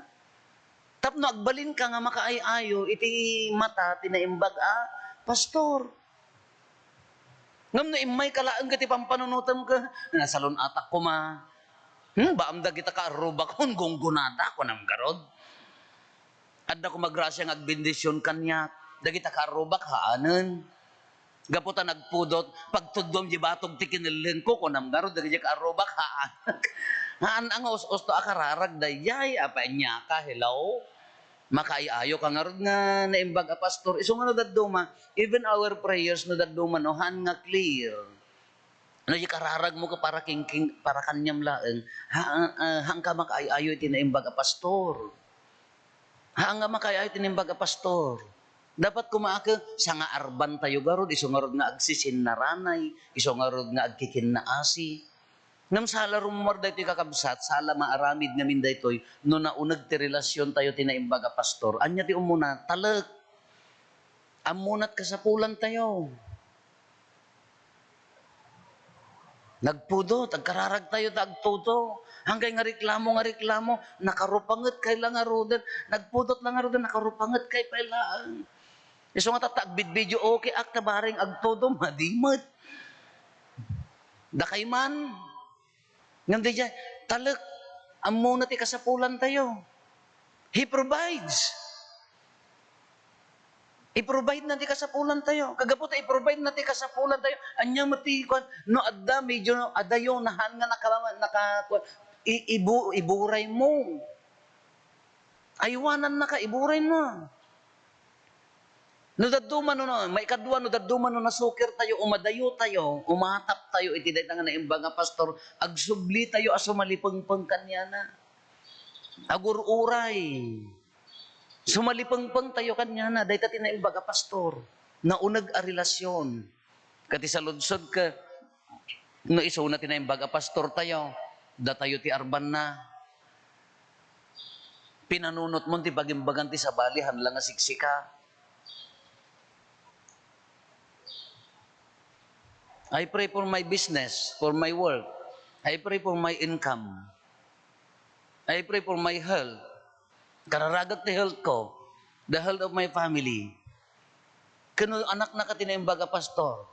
Tapno agbalinka nga makaay-ayo iti mata ti naimbag a pastor. Ngem no immayka laeng iti pampanunotem ket, "Nasalun-atak koma. Hmm, baam dagita kaarrubakon, gunggonada," kunam garud. Adda koma grasia nga agbendision kaniak. Dagita kaarrubak, haanen. Gapu ta nagpudot, pagtudduam diay batog ti kinellengko, kunam garud, dagiti kaarrubak, haan. Haan a nga us-usto a kararag daydiay, apay ania ka, hello? Makaay-ayo ka ngarud nga naimbag a pastor. Isu nga no dadduma, even our prayers no dadduma, no, haan nga clear. No, di kararag mo ka para king-, king-, para kaniam laeng, ha-, ah, haan ka makaay-ayo iti naimbag a pastor. Haan nga makaay-ayo iti naimbag a pastor. Dapat kumaak, sangaarban tayo garud, isu ngarud nga agsisinnaranay, isu ngarud nga agkikinnaasi. Ngem sala rummuar daytoy, kakabsat, sala maaramid ngamin daytoy no nauneg ti relasion tayo ti naimbag a pastor. Ania ti ummuna? Talek. Ammonat kasapulan tayo. Nagpudot, agkararag tayo ta agtudo. Hanggay nga reklamo, nga reklamo, nakarupanget kay la ngaruden. Nagpudot la ngaruden, nakarupanget kay pay laeng. Isu nga tatta agbidbidio, okay, ak ta bareng agtudo, madi met. Dakay man. Ngem daydiay, talek, ammona ti kasapulan tayo. He provides. I-provide na ti kasapulan tayo. Kagapu ta i-provide na ti kasapulan tayo, ania met ti kuan, no adda medyo adayo, nahaan nga naka-, naka-, kuan, i-, ibu-, iburay mo. Aywanan na ka, iburay na. No dadduma no, no, maikadua, no dadduma no nasukir tayo, umadayo tayo, umatap tayo iti dayta nga naimbag a pastor, agsubli tayo a sumalipengpeng kaniana. Agur-uray. Sumalipengpeng tayo kaniana, dayta ti naimbag a pastor. Nauneg a relasion. Ket ti saludsod ket, no isuna ti naimbag a pastor tayo, datayo ti arbanna. Pinanunot mon ti bagimbagan ti sabali, haan la nga siksika. I pray for my business, for my work. I pray for my income. I pray for my health. Kararagak ti health ko, the health of my family. Ken no anakna ka ti naimbag a pastor.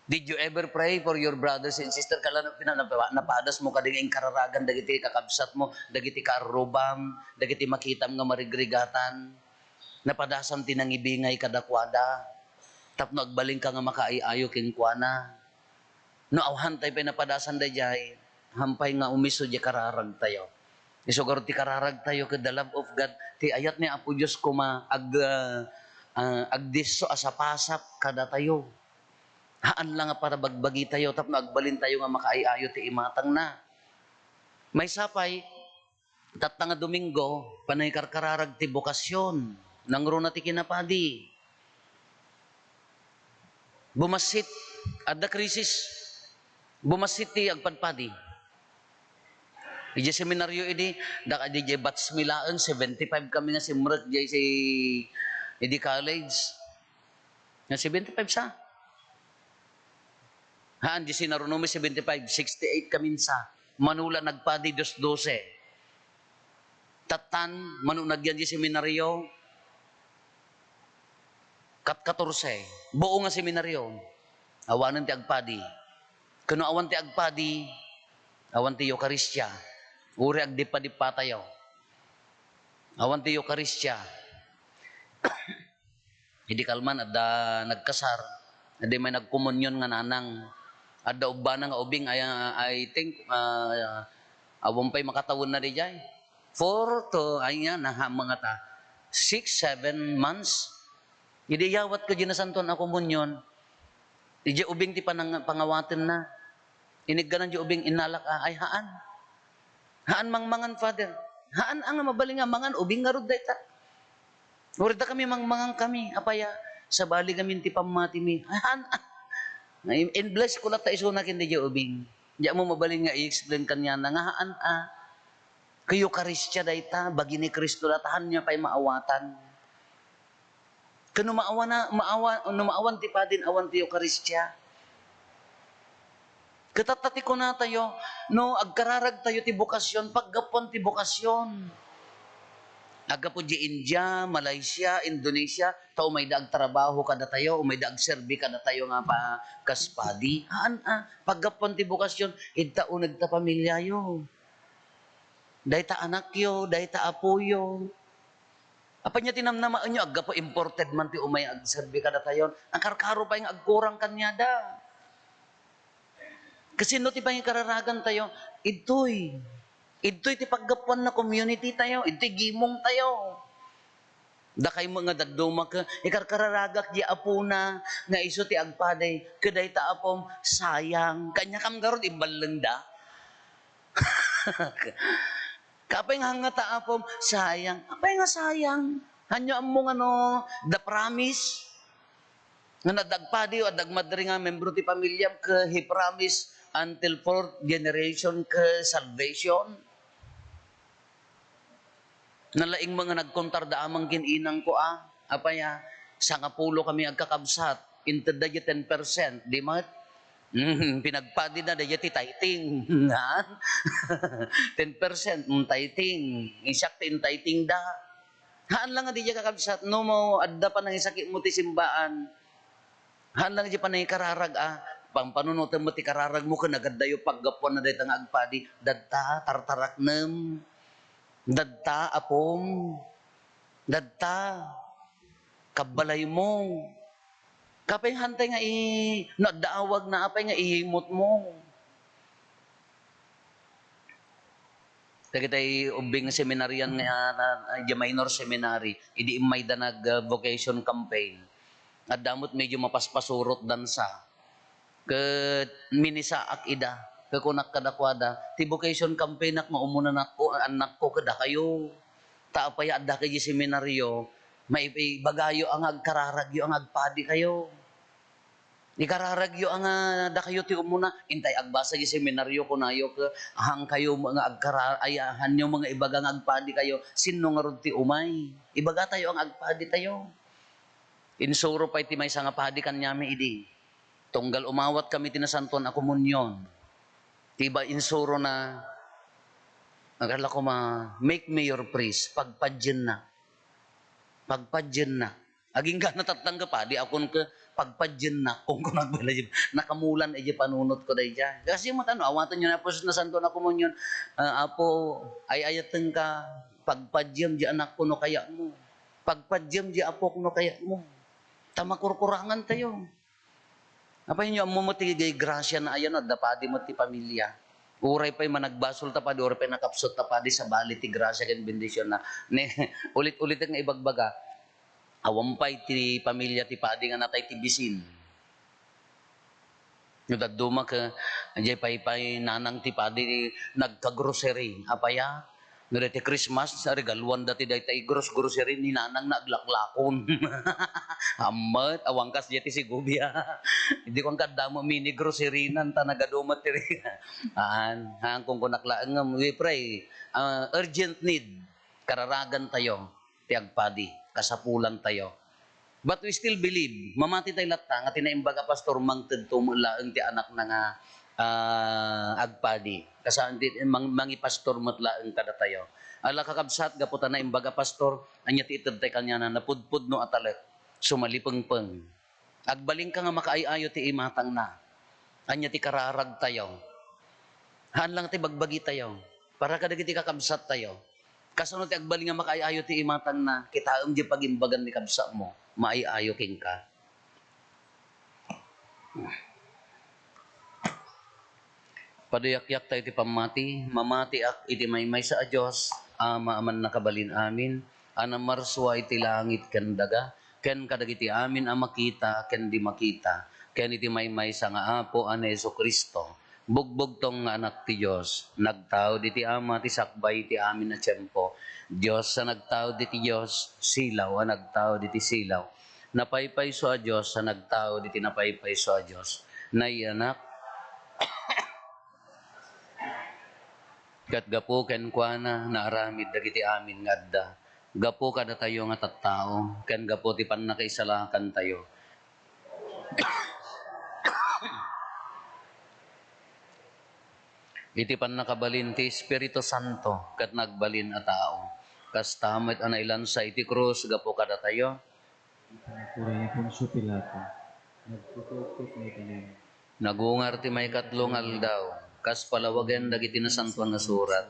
Did you ever pray for your brothers and sisters? Kala no pina-, napa-, napadas mo kadi nga inkararagan dagiti kakabsat mo, dagiti kaarrubam, dagiti makitam nga marigrigatan? Napadasam ti nangibingay kadakuada tapno agbalinka nga makaay-ayo kenkuana. No awan tayo pay napadasan daydiay, hampay nga umiso diay kararag tayo. Isu garud ti kararag tayo ket the love of God, ti ayat ni Apo Dios koma ag-, ah, ah, agdisso a sapasap kadatayo. Haan la nga para bagbagi tayo tapno agbalin tayo nga makaay-ayo ti imatangna. Maysa pay, tatta nga Domingo, panangikarkararag ti bokasyon. Nangruna ti kinapadi. Bumassit, adda krisis. Bumassit ti agpadpadi. Idiay seminaryo idi, da-, idiay batch mi laeng, seventy-five kami nga simrek diay si-, idi college. Nga seventy-five sa? Haan, di sinaruno mi seventy-five, sixty-eight kaminsa. Mano la nagpadi, dos doce. Tattan, mano nagyan di seminaryo, kat-, katorse. Buo nga seminaryo. Awanen ti agpadi. Ken no awan ti agpadi, awan ti Eukaristia. Uri agdippadippa tayo. Awan ti Eukaristia. Idi kalman, adda nagkasar, adda may nagkomunyon nga nanang. Adda ubbana nga ubing, I, I think, ah, awan pay makatawenna diay. Four to, ay nga, naha-, mga ta, six, seven months. Idi iyawat ko diay nasantoan a komunyon, idiay ubing ti panang-, pangawatenna. Inigganan diay ubing, innalak a, ay, haan. Haan mangmangan, Father. Haan a nga mabalin nga mangan, ubing ngarud dayta. Uray dakami mangmangan kami, apay a, sabali ngamin ti pammatimi. Ay, haan a. In-, in-bless ko latta isuna ken diay ubing. Diak mo mabalin nga i-explain kaniana nga haan a. Kay Eukaristia dayta, bagi ni Cristo dayta, haan niya pay maawatan. Ken no maawana-, maawa-, no maawan ti padin, awan ti Eukaristia. Ket tatta ti kunatayo, no agkararag tayo ti bokasyon, paggapuan ti bokasyon. Aggapu di India, Malaysia, Indonesia, ta umayda agtrabaho kadatayo, umayda agserbi kadatayo nga pa-, kas padi. Haan a, paggapuan ti bokasyon, ita uneg ta pamiliayo. Dayta anakyo, dayta apoyo. Apay nia ti namnamaenyo, aggapu imported man ti umay agserbi kadatayon. Nakarkaro pay nga agkurang kaniada. Kasino ti pangikararagantayo? Idtoy. Idtoy ti paggapuanna, community tayo. Idtoy gimong tayo. Dakay met nga dadduma ket ikarkararagak di apona nga isu ti agpadi, ket dayta apom, sayang. Kaniakam ngarud, imballengda. Apay nga hangngata apom, sayang. Apay nga sayang? Hanyo ammo nga no, the promise? Nga no adda agpadi o adda agmadri nga membro ti pamiliam, ket he promise until fourth generation ket salvation. Nalaing met nga nagkontar da amang ken inangko a, apay a, sangapulo kami agkakabsat, intedda diay ten percent, di met? Mm, pinagpadina daydiay ti tithing. Ha? Ten percent, mm, tithing. Siak ti intithingda. Haan lang nga diay kakabsat, no mo, adda panangisakitmo ti simbaan. Haan lang diay panangikararag a, pampanunotem met ti kararagmo ken nagaddayo paggapuanna dayta nga agpadi, dadta, tartaraknem, dadta, apom, dadta, kabbalaymo. Apay nga hantay nga i-, no adda awagna, apay nga iyimutmo. Dagitay ubbing seminarian nga, ah, na, ah, idiay minor seminary, idi immayda nag, ah, vocation campaign, adda met medyo mapaspasurot dansa. Ket minisaak ida, ket kunak kadakuada, "Ti vocation campaign-ak nga umunanak ko, annakko, kadakayo. Ta apay a addakayo idiay seminaryo, maibagayo a nga agkararagyo a nga agpadikayo." Ikararagyo a nga dakayo ti umuna, intay agbasa idiay seminaryo, kunayo ket, "Haankayo met nga agkara-, ay, haanyo met nga ibaga nga agpadikayo, sinno ngarud ti umay? Ibagatayo a nga agpaditayo." Insuro pay ti maysa nga padi kaniami idi. Tunggal umawatkami ti Nasantoan a Komunion, ti iba insurona, agkalla koma, "Make me your priest." Pagpadiennak. Pagpadiennak. Agingga natattangga padi a kunko, "Pagpadiennak," kunkunak bala, nakamulan idiay panunotko daydiay. Kaasi met no, awatenyo ni Apo Jesus Nasantoan a Komunion, ah, "Apo, ay-ayatenka, pagpadiem diay anakko no kayatmo. Pagpadiem diay apok no kayatmo." Ta makurkurangantayo. Apay, inyo ammo met ti grasia na aya no adda padi met ti pamilia. Uray pay managbasol ta padi, uray pay nakapsut ta padi, sabali ti grasia ken bendisionna. Ne, ulit-ulit nga ibagbaga, awan pay ti pamilia ti padi nga natay ti bisin. No dadduma ket, diay paypay nanang ti padi nagka-grocery. Apay a? No daytoy Christmas, regaluanda ti daytoy gros-, grocery ni nanang na aglaklakon. Ammet, awan kas diay ti Segovia. Idi kuan, adda met mini grocery-nan ta nagadu met ti re-, aan, haan, kunkunak laeng ngem, we pray, ah, urgent need, kararagantayo ti agpadi, kasapulantayo. But we still believe, mamati tay latta nga ti naimbag a pastor, mangtedto met laeng ti anakna nga, ah, agpadi. Kasano ti mang-, mangipastor met laeng kadatayo. Ala, kakabsat, gapu ta naimbag a pastor, ania ti ited tay kaniana? Napudpudno a talek, sumalipengpeng. Agbalinka nga makaay-ayo ti imatangna. Ania ti kararagtayo? Haan lang ti bagbagitayo. Para kadagiti kakabsattayo. Kasano ti agbalin nga makaay-ayo ti imatangna? Kitaem diay pagimbagan ni kabsatmo. Maay-ayo kenka. Paduyakyak tayo ti pammati. Mamatiak iti maymaysa a Dios, Ama a mannakabalin amin, a namarsua iti langit ken daga, ken kadagiti amin a makita ken di makita, ken iti maymaysa nga Apo a ni Jesu-Cristo. Bugbugtong nga Anak ti Dios, nagtaud iti Ama ti sakbay iti amin a tiempo. Dios a nagtaud iti Dios, silaw a nagtaud iti silaw. Napaypayso a Dios a nagtaud iti napaypayso a Dios. Nayanak. Ket gapu kenkuana, naaramid dagiti amin nga adda. Gapu kadatayo nga tattao, ken gapu ti pannakaisalakantayo. Iti pannakabalin ti Espiritu Santo, ket nagbalin a tao. Kasta met a nailansa iti krus gapu kadatayo. Ipanakuray ni Poncio Pilato. Nagtutuok ket naitanem. Nagungar ti maikatlo nga aldaw, kas palawagen dagiti Nasantoan nga Surat.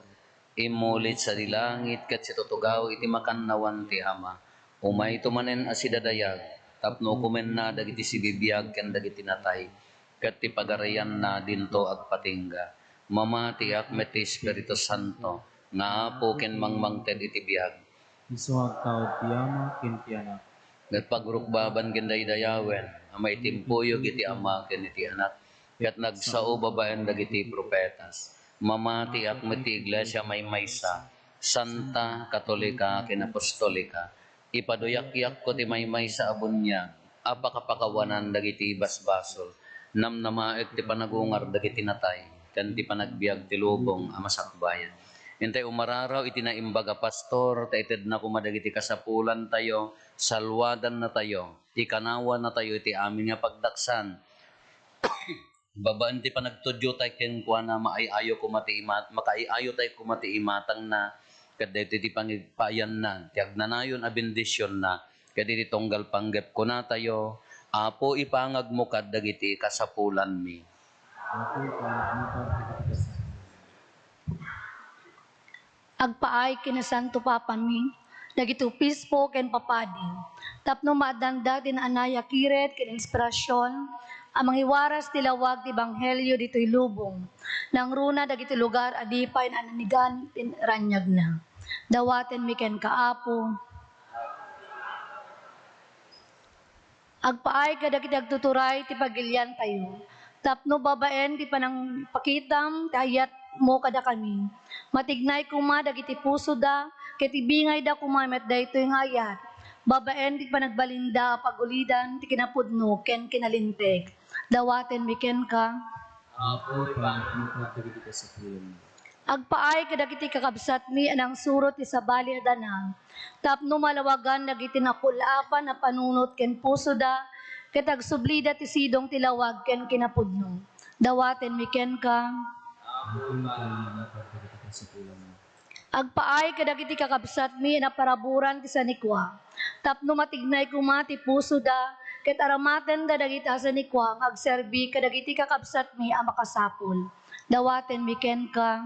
Immulit sadi langit ket situtugaw iti makannawan ti Ama. Umayto manen a sidadayag, tapno ukomenna dagiti sibibiag ken dagiti natay. ket ti pagarianna dinto agpatingga. Mamatiak met ti Espiritu Santo, nga Apo ken mangmangted iti biag. Isu nga agtaud ti Ama ken ti Anak. Ket pagrukbaban ken daydayawen a maitimpoyog iti Ama ken iti Anak, ket nagsao babaen dagiti profetas. Mamatiak met ti Iglesia maymaysa, santa, katolika, ken apostolika. Ipaduyakyakko ti maymaysa a buniag a pakapakawanan dagiti basbasol. Namnamaek ti panagungar dagiti natay, ken ti panagbiag ti lubong a masakbayan. Intay umararaw iti naimbag a pastor, ta itedna koma dagiti kasapulantayo, saluadannatayo, ikanawannatayo iti amin nga pagdaksan. Babaen ti panagtudiotay kenkuana, maay-ayo koma ti ima-, makaay-ayotay koma ti imatangna, ket daytoy ti pangigpaayanna, ti agnanayon a bendisionna, ket iti tunggal panggep kunatayo, Apo, ipangagmo kad dagiti kasapulanmi. Apo, ipangagmo kad dagiti kasapulanmi. Agpaay ken ni Santo Papami, dagiti obispo ken papadi, tapno maaddanda ti naanay a kired ken inspirasion a mangiwaras ti lawag ti ebanghelio ditoy lubong, nangruna dagiti lugar a di pay naananigan ti raniagna. Dawatenmi kenka, Apo. Agpaay kadagiti agtuturay ti pagiliantayo, tapno babaen ti panangpakitam ti ayatmo kadakami, matignay koma dagiti pusoda, ket ibingayda koma met daytoy nga ayat, babaen ti panagbalinda a pagulidan ti kinapudno ken kinalinteg. Dawatenmi kenka. Apo, ipangagmo kad dagiti kasapulanmi. Agpaay kadagiti kakabsatmi a nangsuro ti sabali a danag, tapno malawagan dagiti nakullaapan a panunot ken pusoda, ket agsublida ti sidong ti lawag ken kinapudno. Dawatenmi kenka. Apo, ipangagmo kad dagiti kasapulanmi. Agpaay kadagiti kakabsatmi a naparaburan ti sanikua, tapno matignay koma ti pusoda, ket aramatenda dagiti a sanikua nga agserbi kadagiti kakabsatmi a makasapul. Dawatenmi kenka.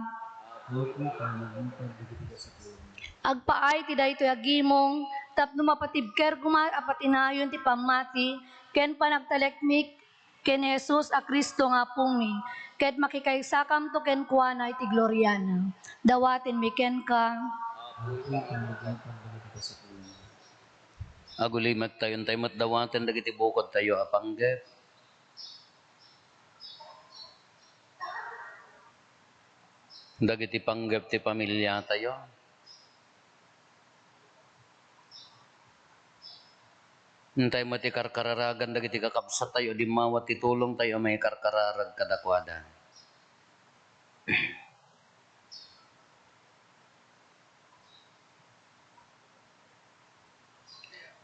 Apo, ipangagmo kad dagiti kasapulanmi. Agpaay ti daytoy a gimong, tapno mapatibker koma a patinayon ti pammati ken panagtalekmik ken ni Jesus a Cristo nga Apomi, ket makikaisakamto kenkuana iti gloriana. Dawatenmi kenka. Agulimettayo, intay met dawaten dagiti bukodtayo a panggep. Dagiti panggep ti pamiliatayo. Intay met ikarkararagan dagiti kakabsattayo, dimmawat ti tulongtayo a mangikarkararag kadakuada.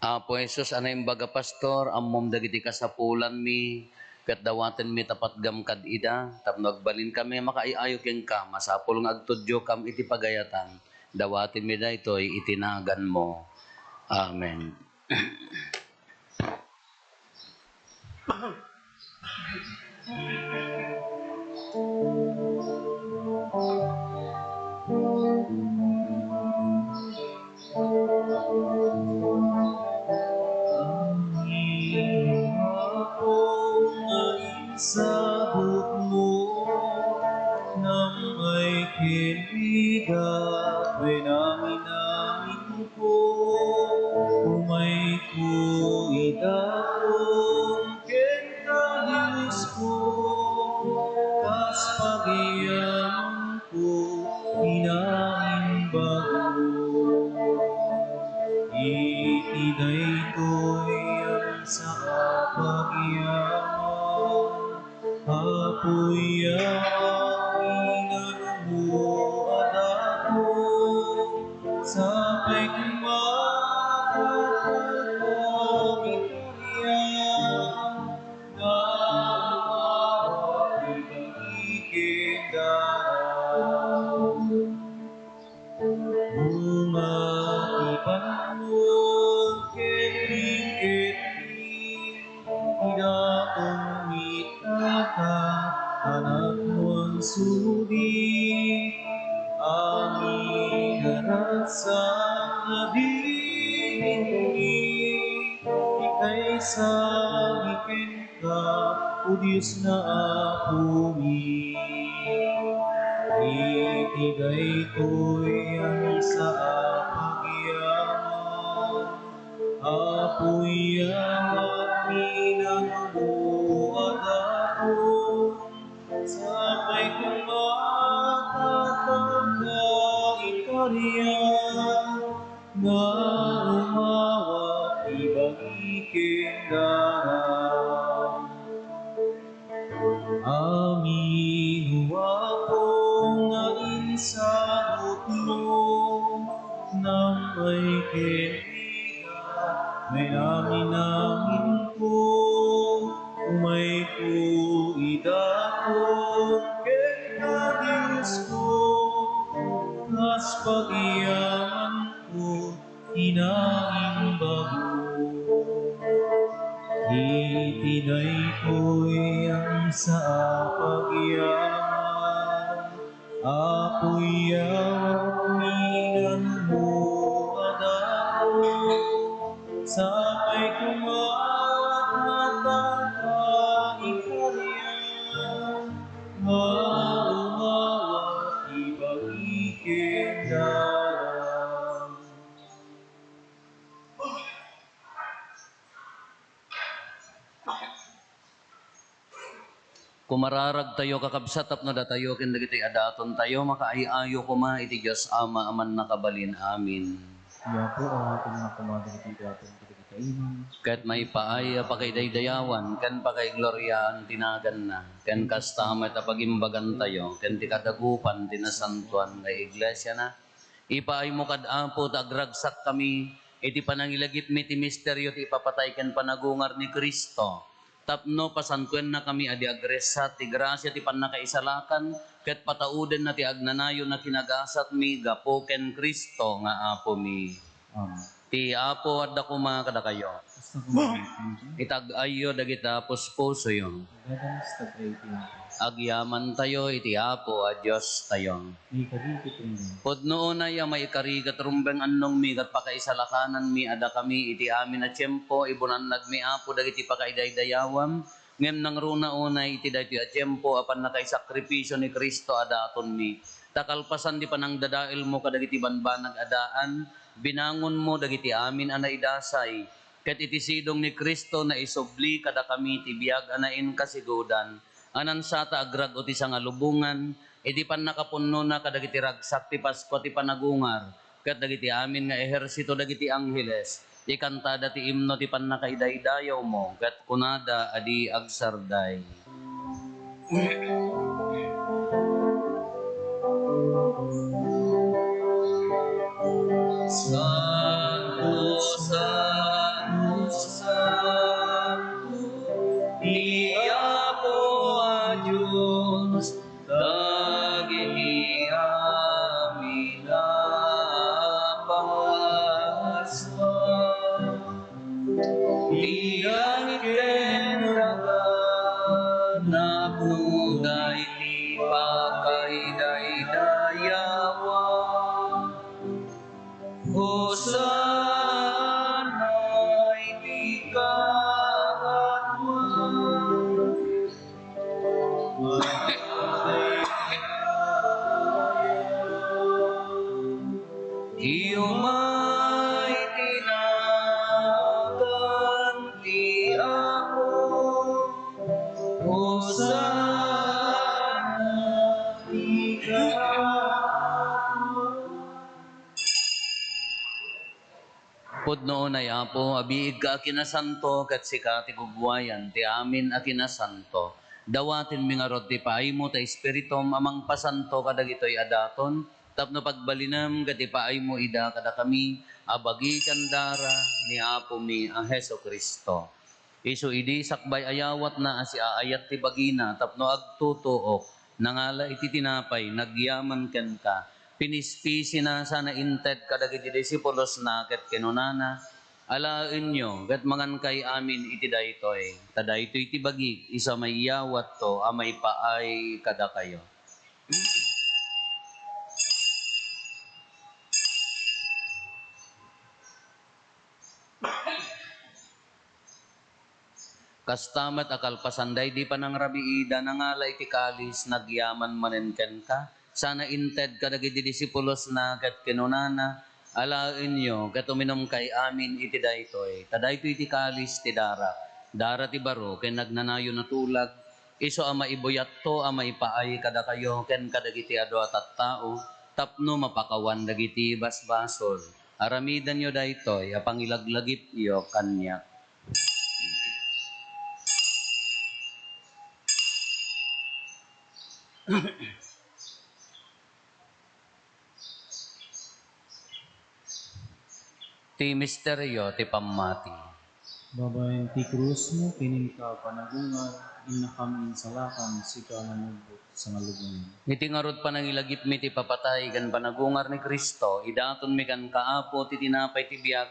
Apo Jesus a naimbag a pastor, ammom dagiti kasapulanmi, ket dawatenmi ta patgam kad ida, tapno agbalinkami a makaay-ayo kenka, masapul nga agtudiokam iti pagayatan. Dawatenmi daytoy iti naganmo. Amen. Apo nga insabutmo, nammay ken ida, wen amin-aminko, umayko ita ken ka, Diosko, kas pagiyanko, inaimbagmo. Iti daytoy a maysa a pagiyaman, Apo, ya inanmo a daton, sapay koma a pagpagitarian, nga umawat iti kendarag. Bunga ti bannog ken bingketmi, ti datonmi, Tata, a napnuan sumudi, amin a ragsakmi, ikaysami kenka, O Dios nga Apomi, iti daytoy a misa a pagyaman, Apo, iyawatmi nga ammo a daton, sapay koma ta ikarga nga umawat ti bagi ken dara. Amin, O Apo, nga insagutmo, nammay ken bigat, nainaminaminko, umayko idaton kenka, Diosko, kas pagyamanko, Inaimbago iti daytoy a misa a pagyaman, Apo, iyawatmi nga ammo a daton, sapay koma ta ikarga nga umawat ti bagi ken dara. Kumararagtayo, kakabsat, tapno datayo ken dagitoy a datontayo makaay-ayo koma iti Dios Ama a Mannakabalin. Amin. Ti Apo awatenna koma dagiti daton kadagiti imam. Ket maipaay a pakaidaydayawan ken pakaigloriaan ti naganna, ken kasta met a pagimbagantayo ken ti kadagupan ti nasantoan nga iglesiana. Ipaaymo kad, Apo, ta agragsakkami iti panangilagipmi ti misterio ti ipapatay ken panagungar ni Cristo, tapno pasantoennakami a di agresat ti grasia ti pannakaisalakan ket pataudenna ti agnanayon a kinagasatmi gapu ken Cristo nga Apomi. Amen. Ti Apo adda koma kadakayo. Kasta koma. Itag-ayyo dagiti puspusoyo. Agyamantayo iti Apo a Diostayo. Maikari ket rumbeng. Pudno unay a maikari ket rumbeng annongmi ket pakaisalakananmi a dakami iti amin a tiempo, ibunannagmi, Apo, dagiti pakaidaydayawam, ngem nangruna unay iti daytoy a tiempo a pannakaisakripisio ni Cristo a datonmi. Ta kalpasan ti panangdadaelmo kadagiti banbanag a daan, binangonmo dagiti amin a naidasay, ket iti sidong ni Cristo naisubli kadakami ti biag a nainkasigodan, a nansata agrag-o ti sangalubongan, iti pannakapunnona kadagiti ragsak ti Paskua ti panagungar, ket dagiti amin nga ehersito dagiti angheles, ikantada ti imno ti pannakaidaydayawmo, ket kunada a di agsarday. Santo, santo, santo, ti Apo a Dios, dagiti amin a Paskua. Biag ken daga, napno daydi pakaidaydayawan. Hosanna iti kaadwan. Ti umay ti nagan ti Apo, Hosanna ti kaadwan. Pudno unay, Apo, a biigka a kinasanto, ket sika ti gugwayan ti amin a kinasanto. Dawatenmi ngarud ti paaymo ta Espiritum a mangpasanto kadagitoy a daton, tapno pagbalinem ket ipaaymo ida kadakami a bagi ken dara ni Apomi a Jesu-Cristo. Isu idi sakbay a yawatna a siaayat ti bagina tapno agtutuok, nangala iti tinapay, nagyaman kenka, pinispisina sana inted kadagiti disipulosna ket kinunana, "Alaenyo ket mangankay amin iti daytoy, ta daytoy ti bagik, isu a maiyawatto a maipaay kadakayo." Kasta met a kalpasan daydi panangrabiida, nangala iti kalis, nagyaman manen kenka, sana inted kadagiti disipulosna, ket kinunana, "Alaenyo ket uminumkay amin iti daytoy, ta daytoy ti kalis ti darak, dara ti baro ken agnanayon a tulag, isu a maibuyatto a maipaay kadakayo ken kadagiti adu a tattao tapno mapakawan dagiti basbasol. Aramidenyo daytoy a pangilaglagipyo kaniak." Ti misterio ti pammati. Babaen ti krusmo, kininka panagungar, innakam insalakan, sika a nanubbot sangalubongan. Iti ngarud panangilagipmi ti papatay ken panagungar ni Cristo, idatonmi kenka, Apo, ti tinapay ti biag,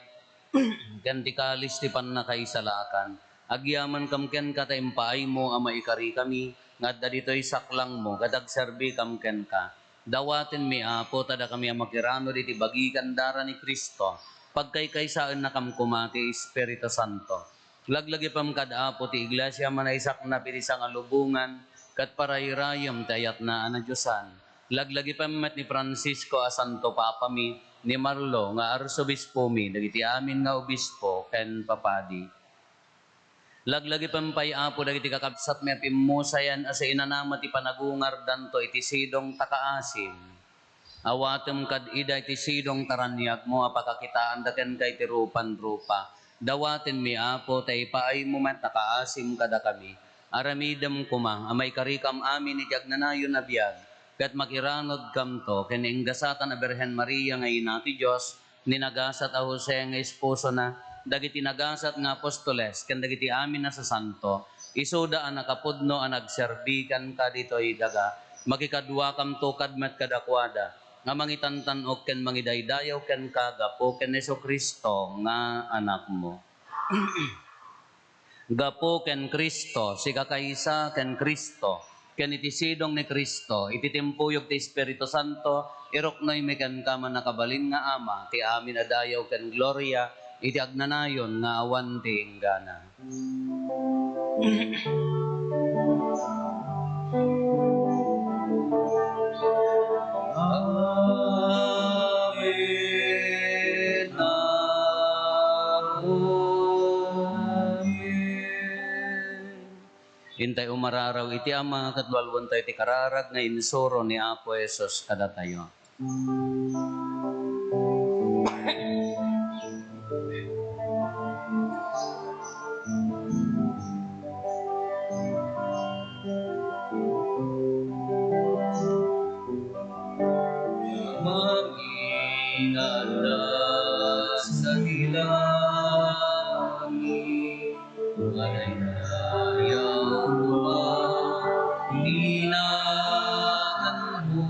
ken ti kalis ti pannakaisalakan. Agyamankam kenka ta impaaymo a maikarikami nga adda ditoy saklangmo ket agserbikam kenka. Dawatenmi, Apo, ta dakami a makiranud iti bagi ken dara ni Cristo, pagkaykaysaennakam koma ti Espiritu Santo. Laglagipem kad Apo ti Iglesia a manaisaknap iti sangalubongan ket parayrayem ti ayatna a nadiosan. Laglagipem met ni Francisco a Santo Papami, ni Marlo nga Arsobispomi, dagiti amin nga obispo ken papadi. Laglagipem pay, Apo, dagiti kakabsatmi a pimmusayan a sainanama ti panagungardanto iti sidong ta kaasim. Awatem kad ida iti sidong ta raniagmo a pakakitaanda kenka iti rupan-rupa. Dawatenmi, Apo, ta ipaaymo met a kaasim kadakami. Aramidem koma a maikarikam amin iti agnanayon a biag, ket makiranudkamto ken ni enggasatan a Birhen Maria nga Ina ti Dios, ni nagasat a Jose nga esposona, dagiti nagasat nga apostoles, ken dagiti amin a sasanto, isuda a nakapudno a nagserbi kenka ditoy daga. Makikaduakamto kad met kadakuada, nga mangitantan-ok ken mangidaydayaw kenka gapu ken Jesu-Cristo nga Anakmo. Gapu ken Cristo, sikakaysa ken Cristo, ken iti sidong ni Cristo, iti timpuyog ti Espiritu Santo, iruknoymi kenka, mannakabalin nga Ama, ti amin a dayaw ken gloria, iti agnanayon nga awan ti inggana. Amen. Intay umararaw iti Ama, ket lualuentayo ti kararag nga insuro ni Apo Jesus kadatayo. Amin a dastan ti langit, madaydayaw koma ti naanmo,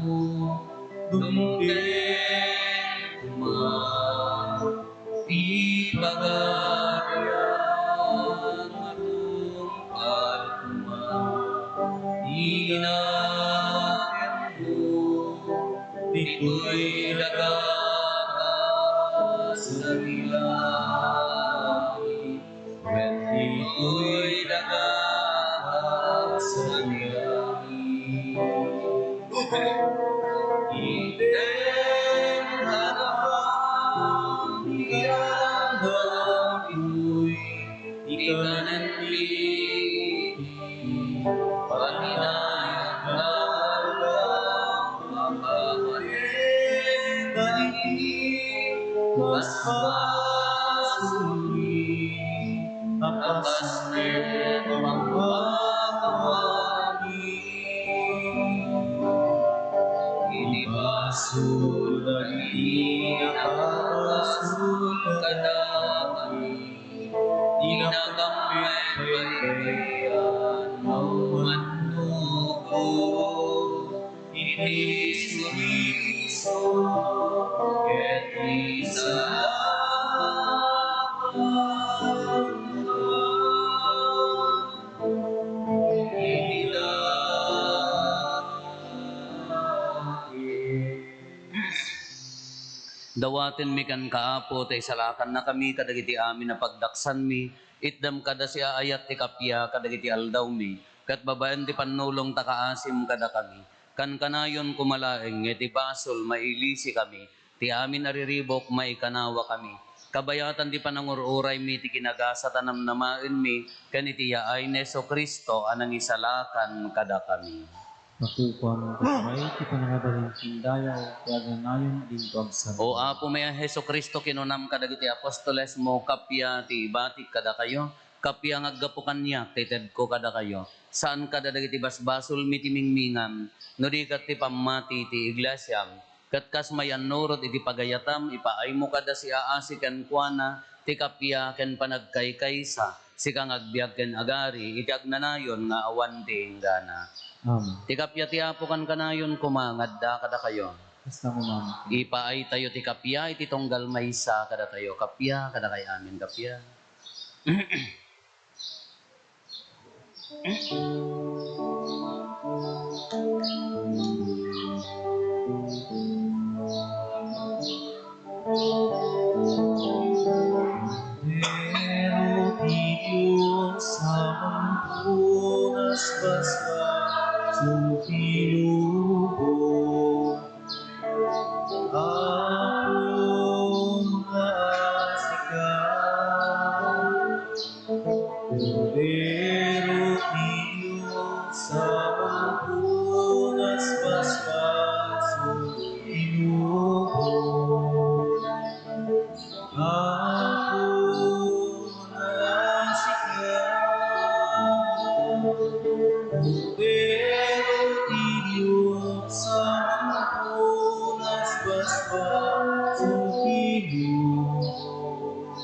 dumteng koma ti pagarian, matungpal koma ti naanmo, ditoy daga kas langit, ket ditoy daga kas langit. Itedka ti aldaw ditoy, ti kanenmi iti paginayan nga aldaw, pakapateg dagiti basbasolmi, a kas met pampakawami iti basol dagiti nakabasol kadakami. Dinakam met paypayan nga umannukot iti suliso ket isalakan iti langit. Awatenmi kenka, Apo, ta isalakannakami kadagiti amin a pagdaksanmi. Itdam kada siaayat ti kappia kadagiti aldawmi, ket babaen ti pannulong ta kaasim kadakami. Kankanayon koma laeng nga iti basol, mailisikami. Ti amin a riribuk, maikanawakami. Kabayatan ti panangur-uraymi ti kinagasat a namnamaenmi ken iti yaay ni Jesu-Cristo a nangisalakan kadakami. Makukuam, Tatay, ti panangabalin ken dayaw ti agnanayon a dinto agsarita. O Apomi a Jesu-Cristo, kinunam kadagiti apostolesmo, kappia ti ibatik kadakayo, kappia nga aggapu kaniak ti itedko kadakayo. Saan kada dagiti basbasolmi ti mingmingam, no di ket ti pammati ti iglesiam. Ket kas mayannurot iti pagayatam, ipaaymo kada siaasi kenkuana ti kappia ken panagkaykaysa, sika nga agbiag ken agari iti agnanayon nga awan ti inggana. Amen. Ti kappia ti Apo kankanayon koma nga adda kadakayo. Kasta koma. Ipaaytayo ti kappia iti tunggal maysa kadatayo. Kappia kadakay amin, kappia. Pero ti Dios a mangpunas basbasol ti lubong. Apo nga sika, Kordero ti Dios a mangpunas basbasol ti lubong. Apo nga sika, Kordero ti Dios a mangpunas basbasol ti lubong.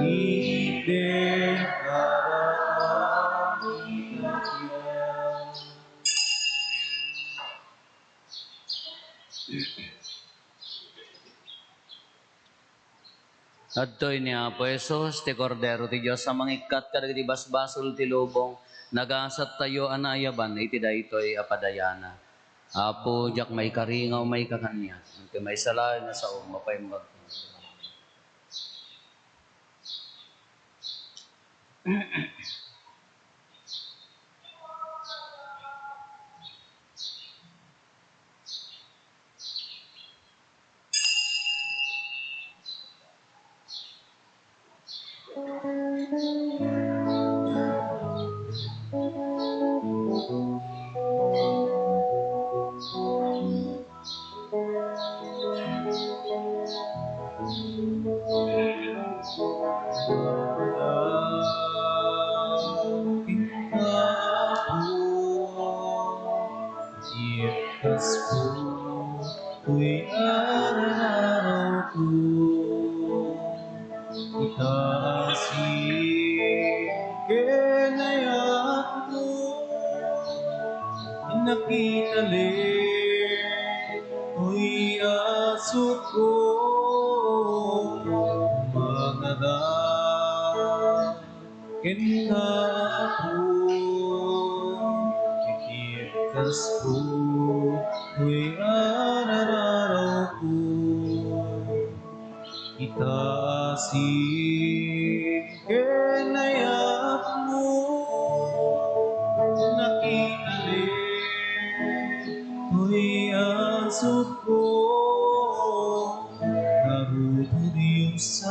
Itdem kadakami ti kappia. Adtoy ni Apo Jesus, ti Kordero ti Dios a mangikkat kadagiti basbasol ti lubong. Nagasattayo a naayaban iti daytoy a padayana. Apo, diak maikaringaw maikakaniak. Iti maysa laeng nga sao, mapaymo. Iekkasko toy ararawko, itaasi ken ayatko, nakitali toy asukko, mangada kenka, Apo, iekkasko toy ararawko, itaasi ken ayatko, nakitali toy asukko. Ngarud, O Dios,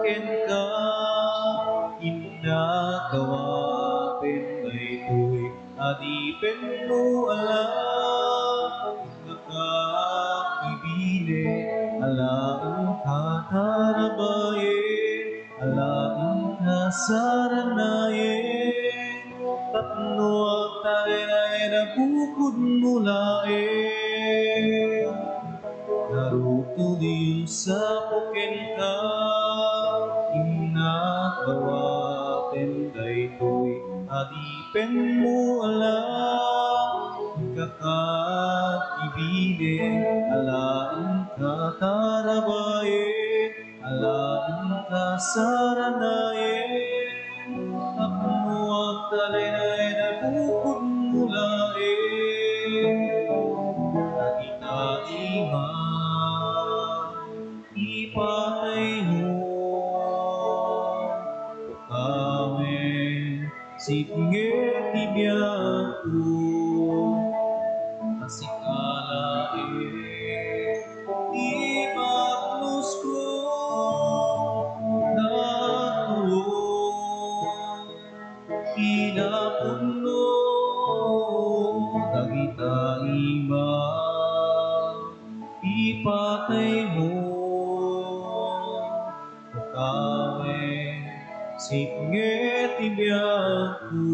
kenka innak awaten daytoy adipenmo a laeng, inkaka ti bile a laeng katarabayen, a laeng kasaranayen, tapno agtarayrayen a bukodmo laeng. Ngarud, O Dios, Apo, kenka innak awaten daytoy adipenmo a laeng, inkaka ti bile a laeng katarabayen, a laeng kasaranayen, tapno agtarayrayen a bukodmo laeng. Dagita ima Pataymo, ukawen, sipnget ti biagko, a sika laeng ti bagnusko, natulong. Kinapudno dagita ima, ipataymo, ukawen, sipnget ti biagko,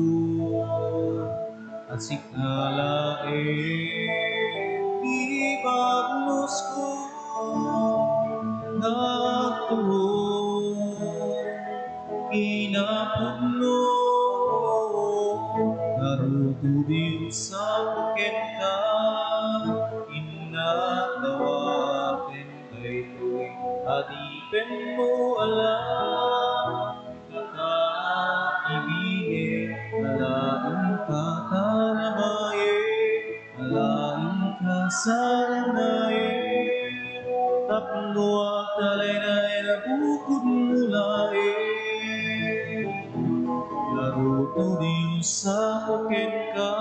a sika laeng ti bagnusko, natulong. Kinapudno, ngarud, O Dios, apo kenka, innak dawak daytoy adipenmo a laeng kakaibinen, a laeng kakarabayen, a laeng kasaranayen, tapno agtalaynay a bukodmo laeng. Ngarud, O Dios, apo kenka,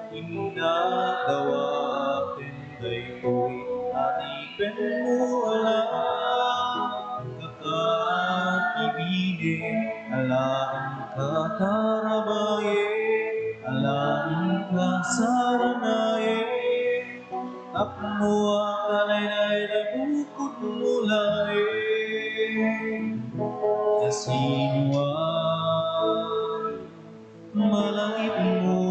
innak dawak daytoy adipenmo a laeng kakaibinen, a laeng kakarabayen, a laeng kasaranayen, tapno agtalaynay a bukodmo laeng. Kasinoan malakipmo,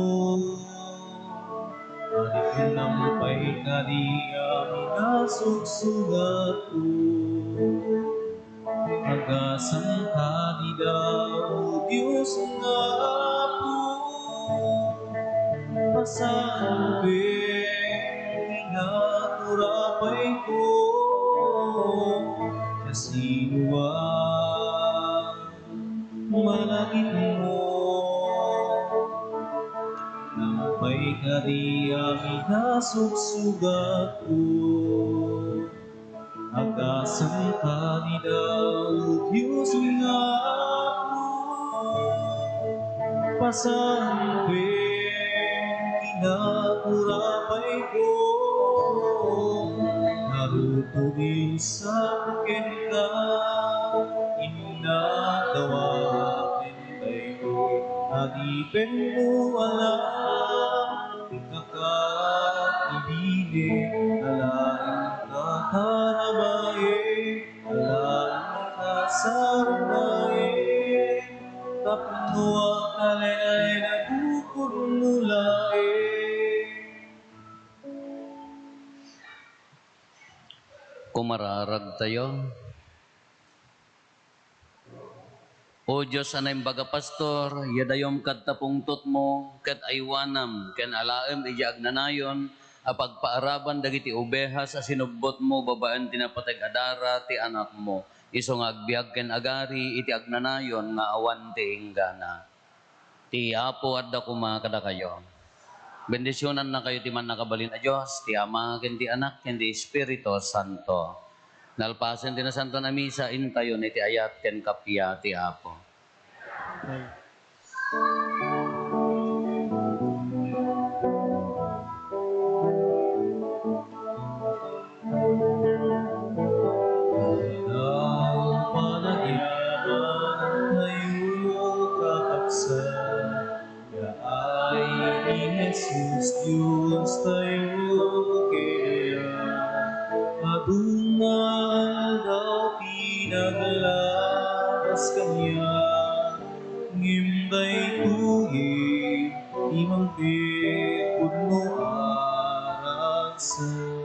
adipen pay kadi a minasuksugatko. Agasam kadi da, O Dios nga Apo, pasaanpen ti naturapayko. Kasinoan malakipmo, nang pay kadi a minasuksugatko. Agasam kadi da, O Dios nga Apo, pasaanpen ti naturapayko. Ngarud, O Dios, apo kenka, innak dawak daytoy adipenmo a laeng kakaibinen, a laeng kakarabayen, a laeng kasaranayen, tapno agtalaynay a bukodmo laeng. Kumararagtayo. O Dios a naimbag a pastor, yadayom kadta pungtotmo, ket aywanam ken alaem idiay agnanayon a pagpaaraban dagiti obehas a sinubbotmo babaen ti napateg a dara ti Anakmo, isu nga agbiag ken agari iti agnanayon nga awan ti inggana. Ti Apo adda koma kadakayo. Bendisionannakayo ti Mannakabalin a Dios, ti Ama, ken ti Anak, ken ti Espiritu Santo. Nalpasen ti Nasantoan a Misa, intayon iti ayat ken kappia ti Apo. Amen. Dayta panagyamanan tayo, kakabsat, yaay ni Jesus, Dios tayo, kaya. Adu nga aldaw ti naglabas kaniak, ngem daytoy ti mangted pudno a ragsak.